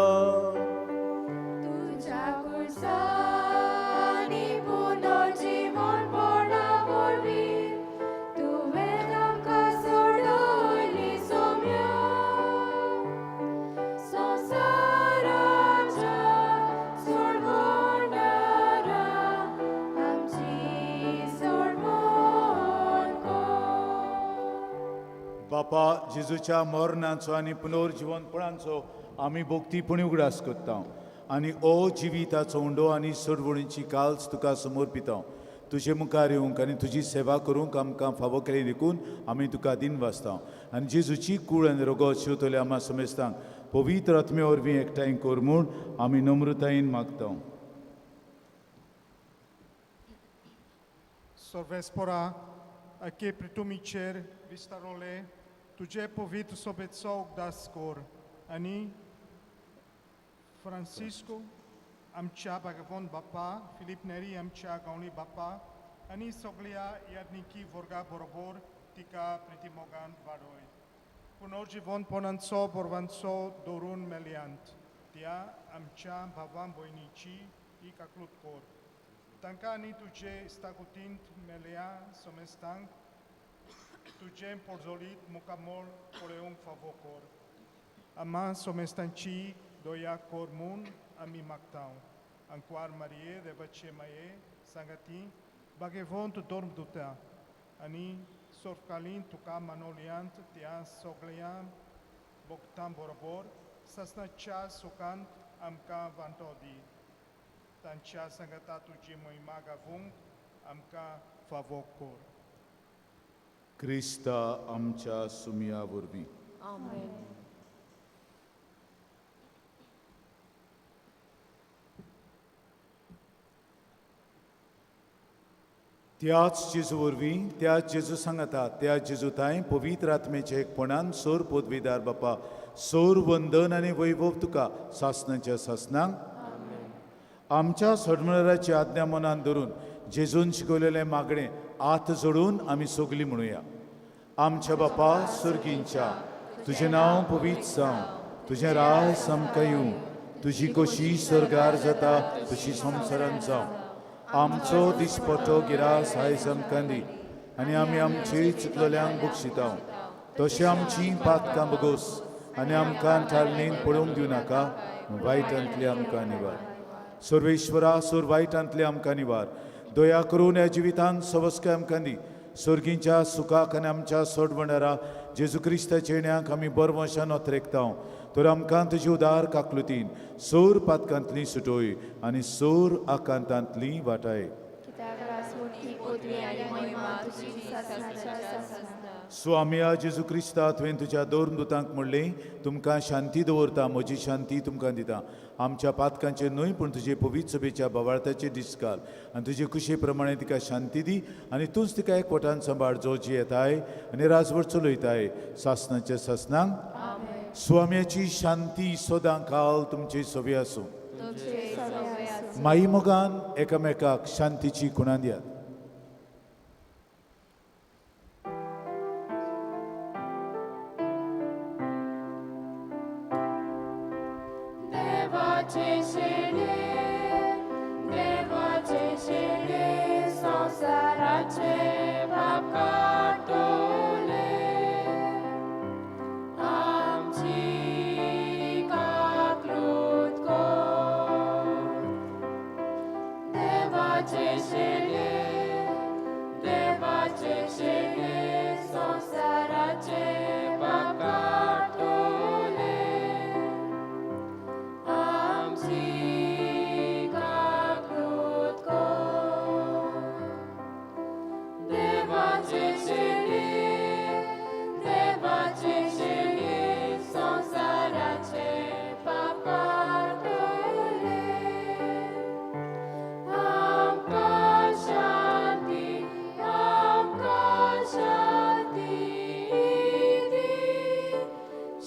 बापा, जेजूच्या मरणाचो आनी पुनर्जिवनपणाचो आमी भोक्तीपणी उगडास करता आनी ओ जिविताचो उंडो आनी सोडवणीची काल्स तुका समर्पिता. तुजे मुखार येवंक आनी तुजी सेवा करूंक आमकां फावो केली देखून आमी तुका दिन वाचता. आनी जेजूची कूळ आनी रगत शिवतले आमा समेस्तांक पवित्र आत्मे वरवीं एकठांय कर म्हूण आमी नम्रतायेन मागता. सर्वेस्पोरा के प्रिटुमीचेर विस्तारोले तुजे पवित्र सोबेचो उगदास कर आनी फ्रांसिस्को आमच्या भगवान बाप्पा, फिलीप नेरी आमच्या गांवली बाप्पा आनी सगळ्या याज्ञिकी वर्गा बरोबर तिका प्रितीमोगान वाडय. पुनर्जिवनपणाचो बरवांचो दवरून मेल्यांत त्या आमच्या भावा भयणीची ही काकलूत कर. तांकां आनी तुजे इस्तागुतींत मेल्या समेस्तांक तुजें पोरजोलीत मुखामळ पळोवंक फावो कर. आमा समेस्तांची दया कर म्हूण आमी मागता. अंकवार मारये देवाचे माये सांगाती बागेवंत धर्मदुता आनी सोरकालीन तुका मानोलयांत त्या सगळ्या भक्तां बरोबर सासणाच्या सुखांत आमकां वांटो दी. तांच्या सांगाता तुजी महिमा गावूंक आमकां फावो कर. क्रिस्ता आमच्या सुमया वरवीं. आमेन. त्याच जेजू वरवीं, त्याच जेजू सांगाता, त्याच जेजू तांय पवित्र आत्मेच्या एकपणान सोर पदवीदार बापा, सोर वंदन आनी वैभव तुका सासणाच्या सासणांक. आमच्या सोडमणाराची आज्ञा मनान धरून जेजून शिकवलेलें मागणें हात जोडून आमी सगलीं म्हणुया. आमच्या बापा सर्गींच्या, तुजें नांव पवित्र जावं, तुजें राज आमकां येवं, तुजी कोशी सर्गार जाता तशी संवसारांत जावं. आमचो दिसपटो गिरास आयज आमकां दी आनी आमी आमचे चितलेल्यांक बक्षिता तशें आमची पातकां बगोस आनी आमकां थारणीन पळोवंक दिवं नाका, वायटांतले आमकां निवार. सर्वेश्वरा सोर वायटांतले आमकां निवार. दया करून ह्या जिवितांत सवस्काय आमकां दी. सर्गींच्या सुखाक आनी आमच्या सोडवणारा जेजू क्रिस्ताच्या येण्याक आमी बरवशान अत्रेकता. तर आमकां तुजी उदार काकलुतीन सोर पातकांतली सुटोय आनी सोर आकांतांतली वाटाय. स्वामिया जेजू क्रिस्ता, तुवें तुज्या धर्मदुतांक म्हणलें, तुमकां शांती दवरता, म्हजी शांती तुमकां दिता. आमच्या पातकांचेर न्हय पूण तुजे पवित्र सभेच्या बोवाळताचे दीस घाल आनी तुजे कुशे प्रमाणे तिका शांती दी आनी तूंच तिका एकवटान सांबाळ, जो जियेताय आनी राजवट चलयताय सासणाच्या सासणांक. स्वाम्याची शांती सदां काल तुमची सवी आसूं. माई मोगान एकामेकाक शांतीची खुणां दियात. देवाचे शेणे संवसाराचे पाप काडटले, आमची काकलूत कर. देवाचे शेणे, देवाचे शेणे संवसाराचे पाप काडटले, आमची काकलूत कर. देवाचे शेणे, देवाचे शेणे संवसाराचे पाप काडटले, आमकां शांती, आमकां शांती दी,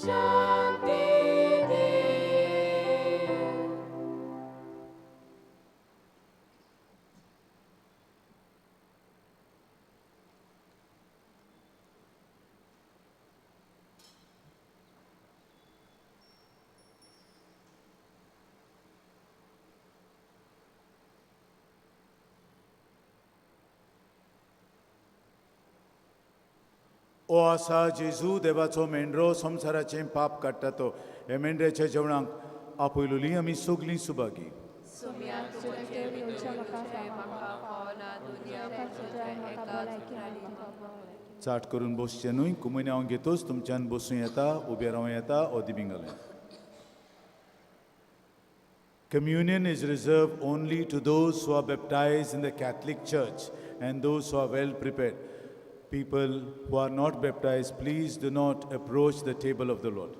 शांती दी. ओ आसा जेजू देवाचो मेंढरो, संवसाराचें पाप काडटा तो. हे मेंढऱ्याच्या जेवणाक आपयलोली आमी सगलीं सुभागी. चाट करून बसचें न्हय, कुमयन हांव घेतोच तुमच्यान बसूं येता, उबें रावं येता ओ दिबिंगलें. Communion is reserved only to those who are baptized in the Catholic Church and those who are well prepared. People who are not baptized, please do not approach the table of the Lord.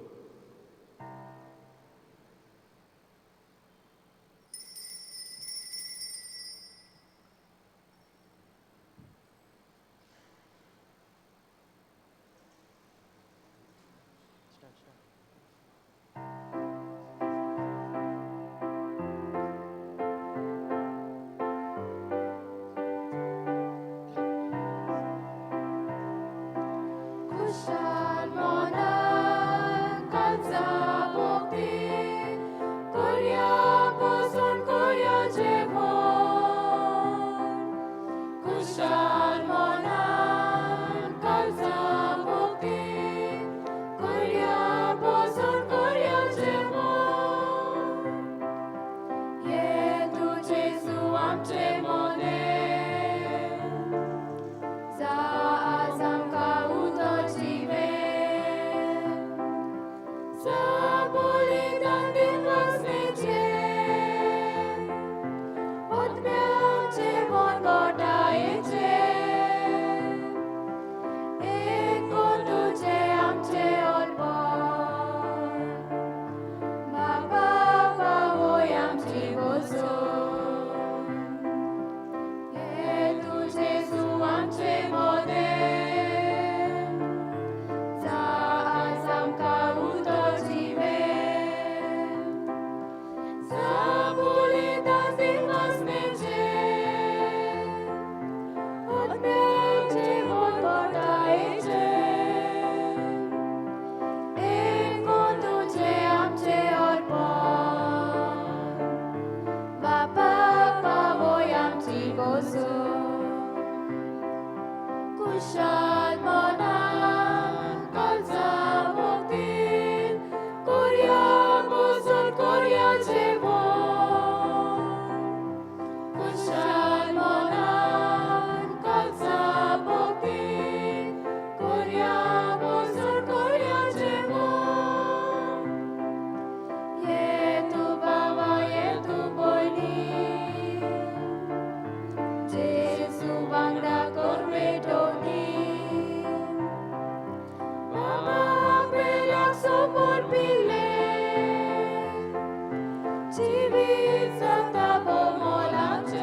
जिवीत जाता बोमोलाचें,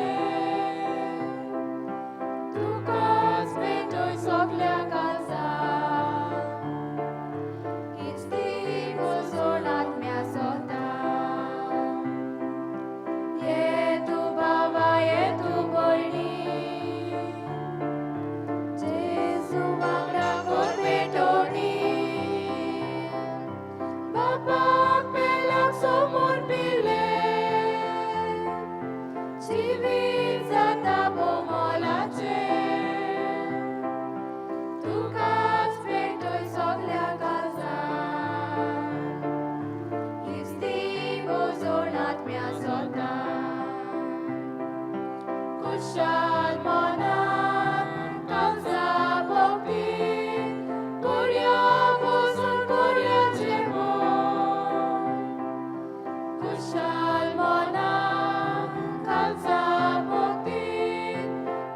तुकाच भेटय सगल्या काळजाक, हीच ती भुजवण आत्म्या सोता. ये तूं बाबा, ये तूं भयणी, जेजू वांगडा कर भेटवणी, बापाक पेल्याक समोर पिले, जिवीत जाता बोमोलाचें, तुकाच भेटय सगल्या काळजाक, हीच ती भुजवण आत्म्या सोता. कुशाल मनान काळजा भक्तीन करया बसून करया जेवण, कुशाल मनान काळजा भक्तीन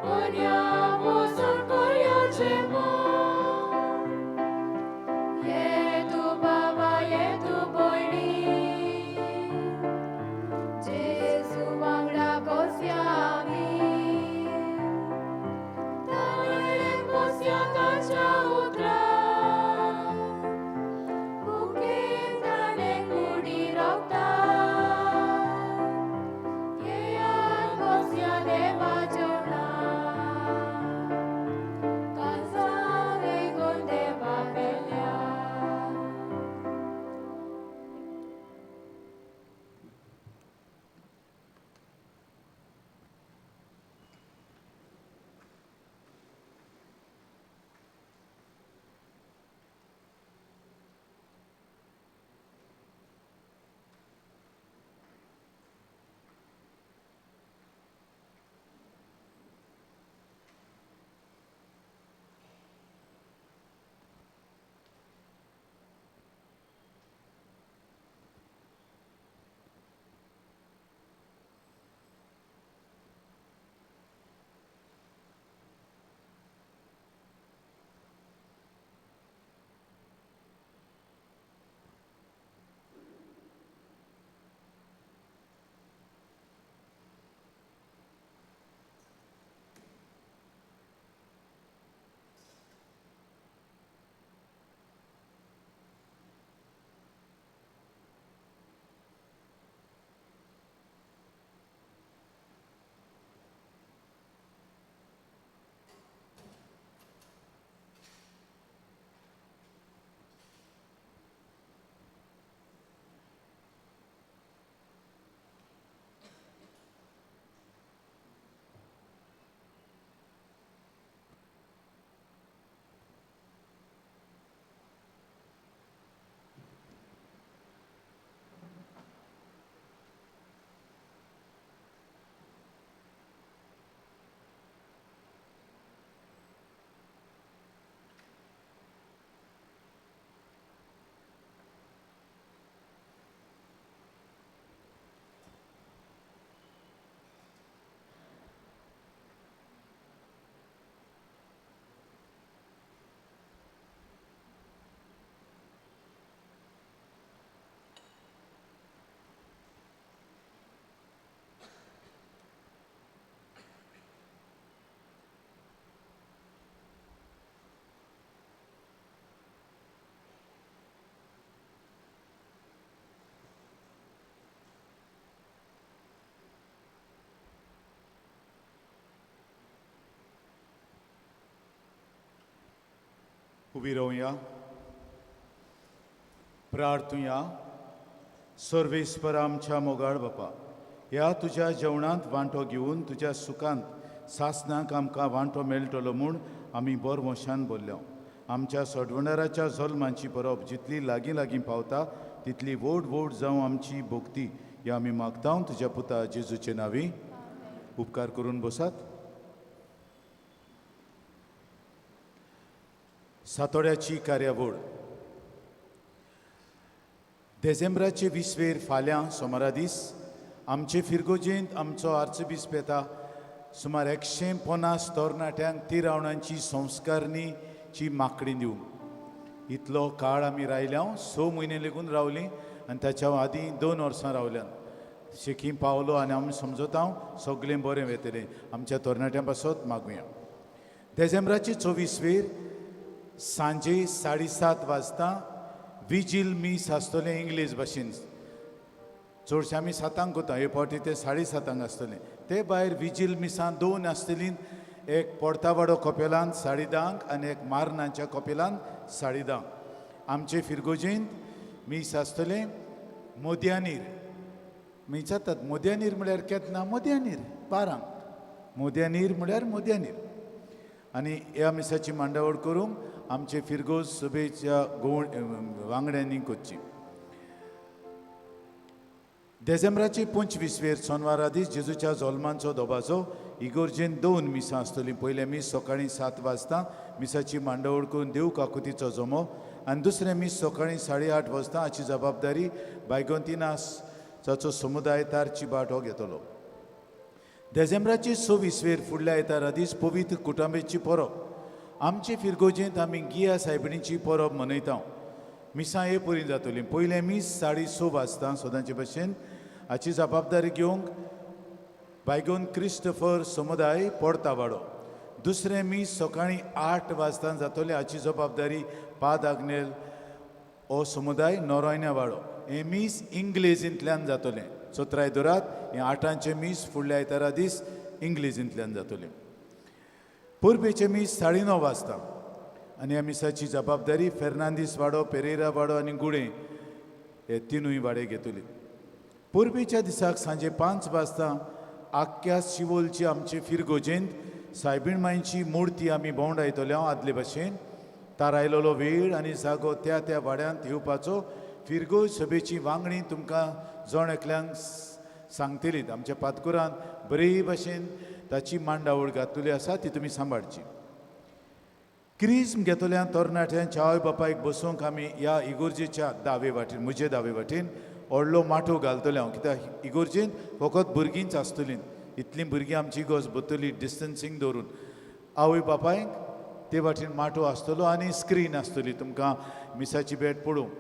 करया बसून करया जेवण. ये तूं बाबा, ये तूं भयणी, जेजू वांगडा बसया आमी, ताळेन बसया ताच्या उतराक, भुकेन ताणें कुडी रोखता, येयात बसया देवा जेवणाक, काळजां वेगून देवा पेल्या. उबी रावया, प्रार्थुया. सर्वेस्पर आमच्या मोगाळ बापा, ह्या तुज्या जेवणांत वांटो घेवन तुज्या सुखांत सासनाक आमकां वांटो मेळटलो म्हूण आमी बर वंशान बोल्ल्या. आमच्या सोडवणाराच्या जल्मांची परब जितली लागीं लागीं पावता तितली व्हड व्हड जावं आमची भक्ती, ह्या आमी मागता तुज्या पुता जेजूचे नांवी. उपकार करून बसात. सातोड्याची कार्यावळ. देझेंब्राचे 20वेर फाल्यां सोमारा दीस आमचे फिरगोजेंत आमचो आर्चबिस्प येता. सुमार 150 तरणाट्यांक तिरावणांची संस्कारणीची माकडी दिवंक. इतलो काळ आमी रायल्या, 6 म्हयने लेगून रावलीं आनी ताच्या आदीं 2 वर्सां रावल्यान. शेकी पावलो आनी आमी समजता सगळें बरें वेतलें. आमच्या तरणाट्यां पासत मागुया. देजेंब्राची 24 वेर सांजे 7:30 वाजता विजील मीस आसतलें इंग्लीश भाशेन. चडशें आमी 7 कोता, हे फावटी ते 7:30 आसतलें. ते भायर विजील मिसां 2 आसतलीं, एक पोर्तावाडो कपेलांत 10:30 आनी एक मारनाच्या कपेलांत 10:30. आमचे फिरगोजेंत मीस आसतलें मोद्यानीर. विचारतात मोद्यानीर म्हळ्यार केन्ना? मोद्यानीर 12, मोद्यानीर म्हळ्यार मोद्यानीर. आनी ह्या मिसाची मांडावळ करूंक आमचे फिरगोज सभेच्या वांगड्यांनी करची. देजेंब्राची 25 वेर सोनवारा दीस जेजूच्या जल्मांचो दबाजो. इगोर्जेन 2 मिसां आसतलीं. पयलें मीस सकाळीं 7 वाजता मिसाची मांडावळ करून देव काकुतीचो जमो आनी दुसरें मीस सकाळीं 8:30 वाजता. हाची जबाबदारी बायगोंतिनास जाचो समुदाय तारची बाट हो घेतलो. देजेंब्राची 26 वेर फुडल्या आयतारा दीस पवित्र कुटुंबेची परब. आमचे फिरगोजेंत आमी गिया सायबिणीची परब मनयता. मिसां हे परीन जातलीं. पयलें मीस 6:30 वाजता सदांचे भशेन. हाची जबाबदारी घेवंक बायगोन क्रिस्टफर समुदाय पोर्तावाडो. दुसरें मीस सकाळीं 8 वाजता जातलें. हाची जबाबदारी पाद आग्नेल हो समुदाय नोरोयण्या वाडो. हें मीस इंग्लेजींतल्यान जातलें. चोत्राय दरात, हें 8 मीस फुडल्या आयतारा दीस इंग्लेजींतल्यान जातलें. परबेचें मीस 9:30 वाजता आनी ह्या मिसाची जबाबदारी फेर्नांदीस वाडो, पेरेरा वाडो आनी गुडे हे 3 वाडे घेतली. परबेच्या दिसाक सांजे 5 वाजता आख्ख्या शिवोलची आमचे फिरगोजेंत सायबीण मांयची मुर्ती आमी भोंवडायतले. हांव आदले भाशेन तारायलेलो वेळ आनी जागो त्या त्या वाड्यांत येवपाचो फिरगोज सभेची वांगडी तुमकां जण एकल्यांक सांगतली. आमच्या पातकुरान बरे भाशेन ताची मांडावळ घातलेली आसा, ती तुमी सांबाळची. क्रिज्म घेतल्या तरणाट्यांच्या आवय बापायक बसोवंक आमी ह्या इगोर्जेच्या दावे वाटेन, म्हजे दावे वाटेन व्हडलो माटोव घालतले हांव. कित्याक इगोर्जेंत फकत भुरगींच आसतलीं, इतलीं भुरगीं आमची इगोर्ज भरतली डिस्टन्सींग दवरून. आवय बापायक ते वाटेन माटोव आसतलो आनी स्क्रीन आसतली तुमकां मिसाची भेट पळोवंक.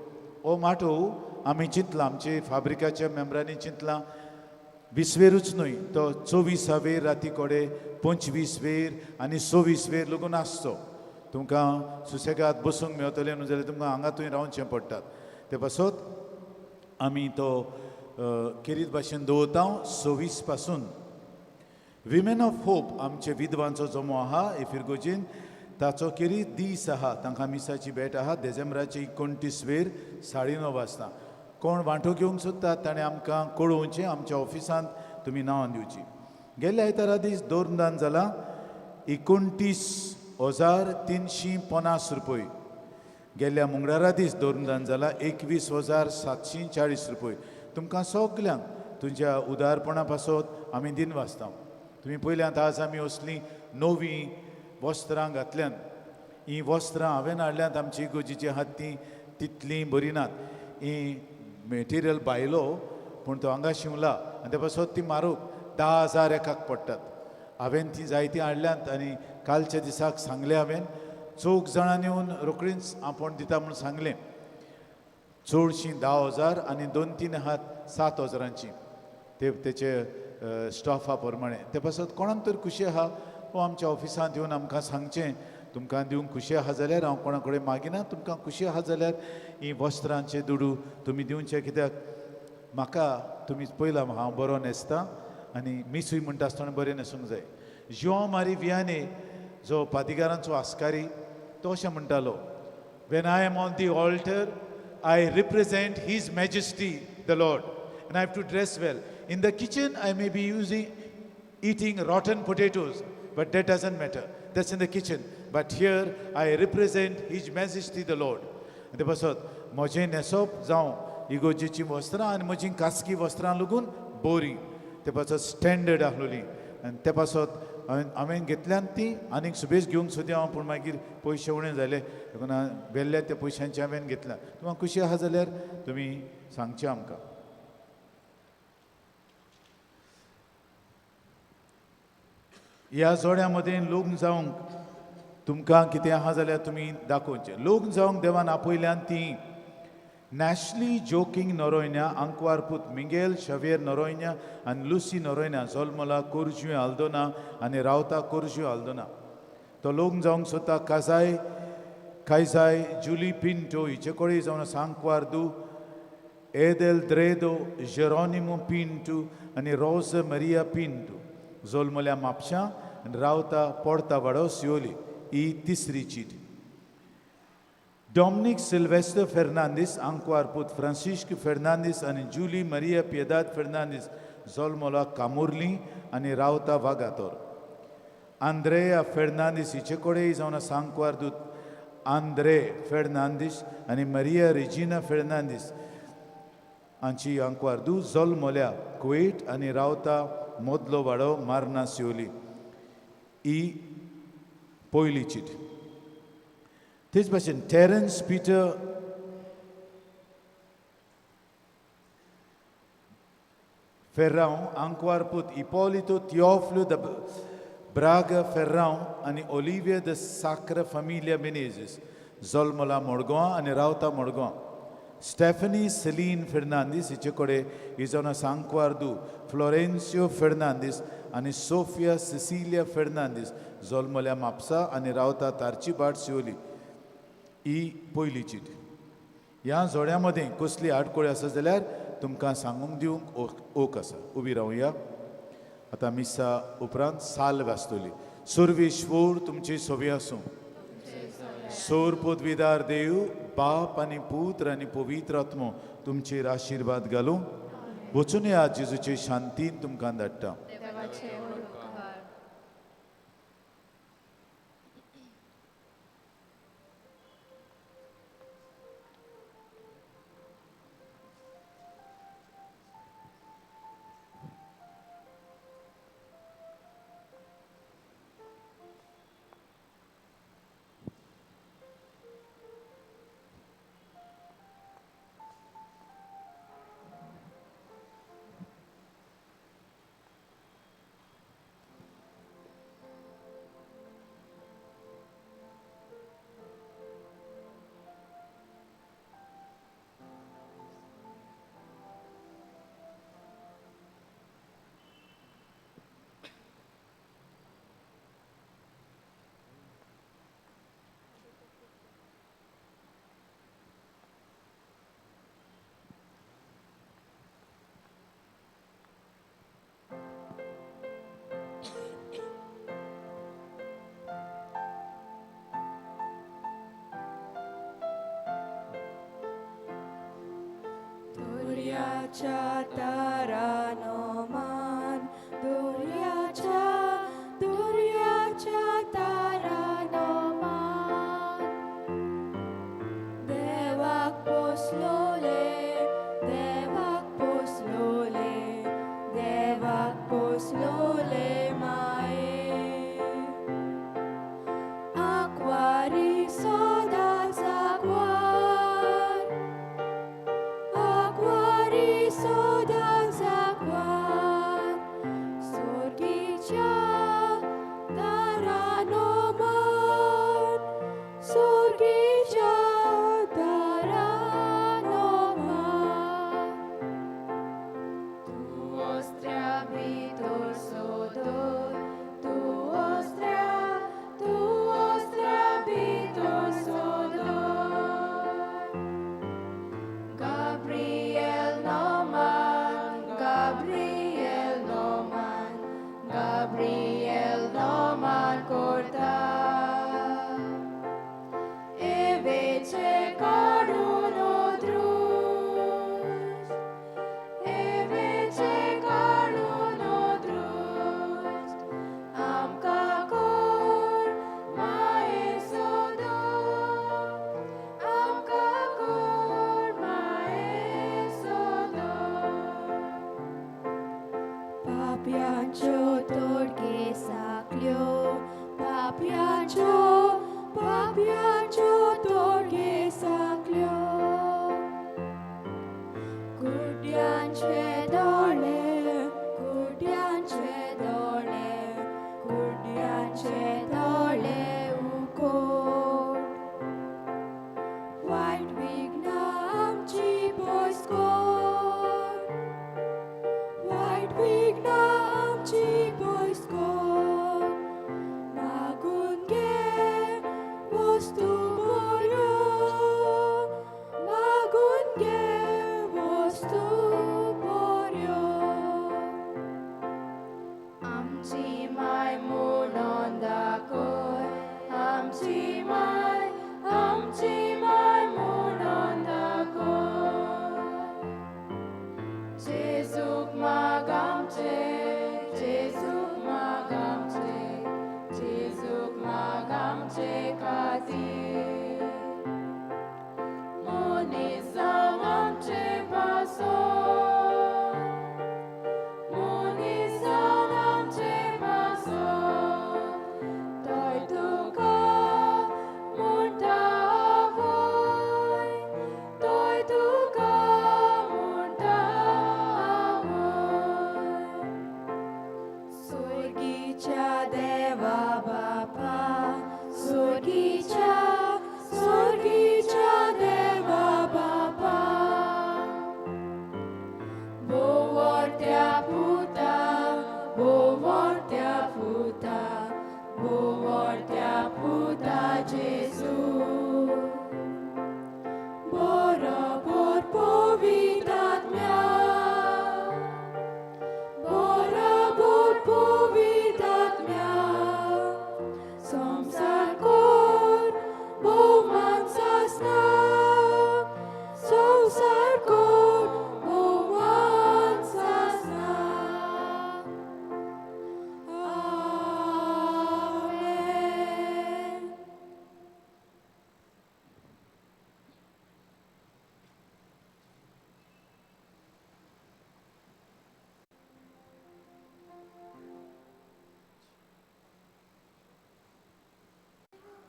हो माटोव आमी चिंतला, आमचे फाब्रिकाच्या मेंबरांनी चिंतला, 20 वेरूच न्हय तो 24 वेर राती कडेन 25 वेर आनी 26 वेर लागून आसचो. तुमकां सुसेगाद बसूंक मेळटलें न्हू जाल्यार तुमकां हांगा थंय रावचें पडटात. ते पासत आमी तो केरीत भाशेन दवरता 26 पासून. विमेन ऑफ होप आमचे विधवांचो जमो आहा हे फिरगोजीन, ताचो केरी दीस आहा, तांकां मिसाची भेट आहा देजेंब्राचे 29 वेर 9:30 वाजता. कोण वांटो घेवंक सोदता ताणें आमकां कळोवचें, आमच्या ऑफिसांत तुमी नांवां दिवची. गेल्ल्या आयतारा दीस दोरदान जाला 29,350 रुपये. गेल्ल्या मंगळारा दीस दोरदान जाला 21,740 रुपये. तुमकां सगल्यांक तुमच्या उदारपणा पासत आमी दिन वाचता. तुमी पयल्यांत आज आमी असलीं नवीं वस्त्रां घातल्यांत. हीं वस्त्रां हांवें हाडल्यांत, आमची इगोर्जेची आहात तीं तितलीं बरीं नात. हीं मेटिरियल भायलो पूण तो हांगा शिंवला आनी ते पासत ती मारूक 10,000 एकाक पडटात. हांवें ती जायतीं हाडल्यांत आनी कालच्या दिसाक सांगलें हांवें, 4 जाणांनी येवन रोखडीच आपोवन दिता म्हूण सांगलें. चडशीं 10,000 आनी 2-3 आहात 7,000 ते तेचे स्टाफा प्रमाणे. ते पासत कोणाक तर खुशी आहा वो आमच्या ऑफिसांत येवन आमकां सांगचें, तुमकां दिवंक खुशी आहा जाल्यार हांव कोणा कडेन मागिना, तुमकां खुशी आहा जाल्यार ही वस्त्रांचे दुडू तुमी दिवचे. कित्याक म्हाका तुमी पयला हांव बरो न्हेसता आनी मिसूय म्हणटा आसतना बरें न्हेसूंक जाय. ज्यों मारी वियाने जो पादिगारांचो आस्कारी तो अशें म्हणटालो, when I am on the altar I represent his majesty the lord and I have to dress well. In the kitchen I may be using eating rotten potatoes, but that doesn't matter. That's in the kitchen. But here I represent His Majesty the Lord. ते पासत म्हजें न्हेसप जावं इगोर्जेचीं वस्त्रां आनी म्हजीं खासगी वस्त्रां लागून बरीं, ते पासत स्टँडर्ड आसलोली आनी ते पासत हांवें घेतल्यान ती आनीक सुबेज घेवंक सोदी हांव, पूण मागीर पयशे उणें जाले देखून वेल्ल्या त्या पयशांचे हांवें घेतल्या. तुमकां खुशी आहा जाल्यार तुमी सांगचें आमकां. ह्या जोड्या मदें लग्न जावंक तुमकां कितें आहा जाल्यार तुमी दाखोवचें. लग्न जावंक देवान आपयल्यान ती नॅशली जोकिंग नोरोयन्या आंकवारपूत मिंगेल शवेर नोरोयन्या आनी लुसी नोरोयन्या जोल्मोला कोरज्यू आल्दोना आनी रावता कोरज्यू आल्दोना. तो लोक जावंक सोदता काजाय कायजाय जुली पिंटो हिचे कडेन जावन आसा आंकवार दू एदेल द्रेदो जेरोनिमो पिंटू आनी रोज मरिया पिंटू जोल्मोल्या म्हापशां आनी रावता पोडता वाडो सियोली. ही तिसरी चीट. डॉमनीक सिल्वेस्टर फेर्नांदीस आंकवारपूत फ्रांसिश्क फेर्नांदीस आनी जुली मरिया पियेदाद फेर्नांदीस जोल्मोला कामुर्ली आनी रावता वागातोर. आंद्रेया फेर्नांदीस हिचे कडेन जावन आसा आंकवार दूत आंद्रे फेर्नांदीस आनी मरिया रेजिना फेर्नांदीस हांची आंकवार दू जोल्मोल्या कुवेट आनी रावता मोदलो वाडो मार्ना सियोली. ही पयली चीट. तेच भाशेन टेरन्स पीटर फेर्रांव आंकवारपूत Ipolito Teofilo the Braga Ferrao आनी ओलिविया the साक्र फामिलिया मिनेझीस जोल्मोला मडगांव आनी रावता मडगांव. स्टेफनी सेलीन फेर्नांदीस हिचे कडेन ही जावन आसा आंकवार दू फ्लोरेन्सियो फेर्नांदीस आनी सोफिया सिसिलिया फेर्नांदीस जोल्मोल्या म्हापसा आनी रावता तारची बाट सियोली. ही पयली चीट. ह्या जोड्या मदें कसली आडखळी आसा जाल्यार तुमकां सांगूंक दिवंक ओक आसा. उबी रावया. आतां मिसा उपरांत साल वाचतली. सुर्वेश्वर तुमची सोबी आसूं. सोर पदवीदार देव बाप आनी पुत्र आनी पवित्र आत्मो तुमचेर आशिर्वाद घालूं. वचून या जेजूचे शांतीन तुमकां धाडटा. Duryacha taranoman, duryacha, duryacha taranoman. Devak poslole, devak poslole, devak poslole mae. Aquari sodas aquar, aquari sodas aquar, sorgicha taranoman, sorgicha taranoman. Tu ostra vitor sodor, tu ostra vitor sodor. Gabriel Noman, Gabriel Noman, Gabriel Noman corta. Evece caruno drus, evece caruno drus, amca cor maesodo, amca cor maesodo. Papiancho torge saclio, papiancho, papiancho torge saclio. Gurdianche dole, gurdianche dole, gurdianche dole ukor. White wig namchi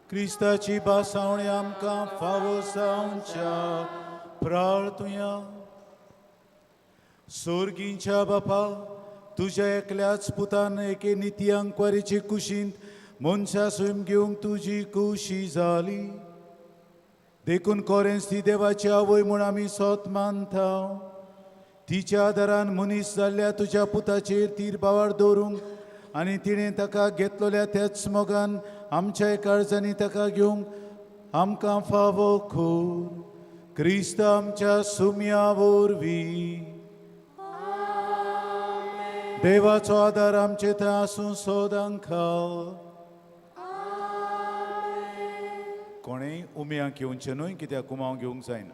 क्रिस्ताची भासावणी आमकां फावो जावच्या प्रार्थुया. सोर्गींच्या बापा, तुज्या एकल्याच पुतान एके निती अंकवारीचे कुशींत मनशा स्वयं घेवंक तुजी कुशी जाली. देखून कोरेंस ती देवाची आवय म्हूण आमी सोत मानता. तिच्या आदारान मनीस जाल्ल्या तुज्या पुताचेर तीर बावार दवरूंक आनी तिणें ताका घेतलेल्या त्याच मोगान आमच्या काळजांनी ताका घेवंक आमकां फावो खूर क्रिस्त आमच्या सुम्या वरवीं. देवाचो आदार आमचे थंय आसूं सदां खाव. कोणेय उम्यांक येवचें न्हय, कित्याक उमाव घेवंक जायना.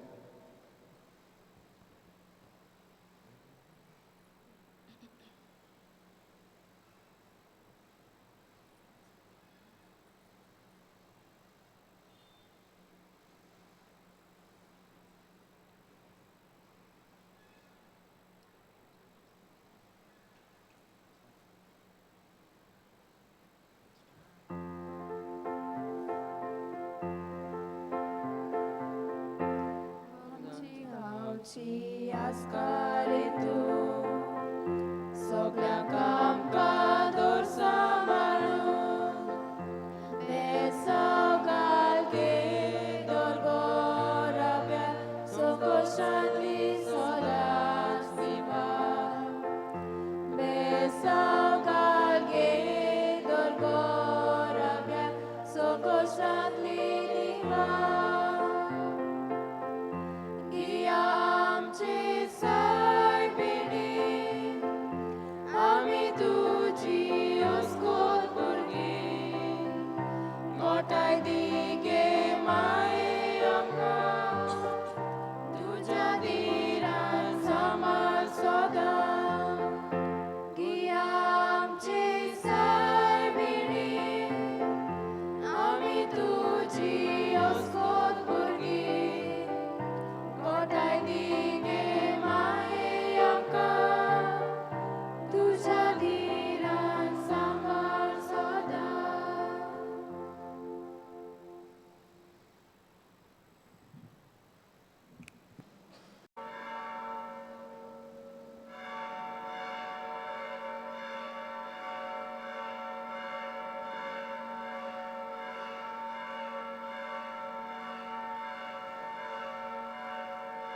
आमची गांवची आस्कारी तूं, सगळ्या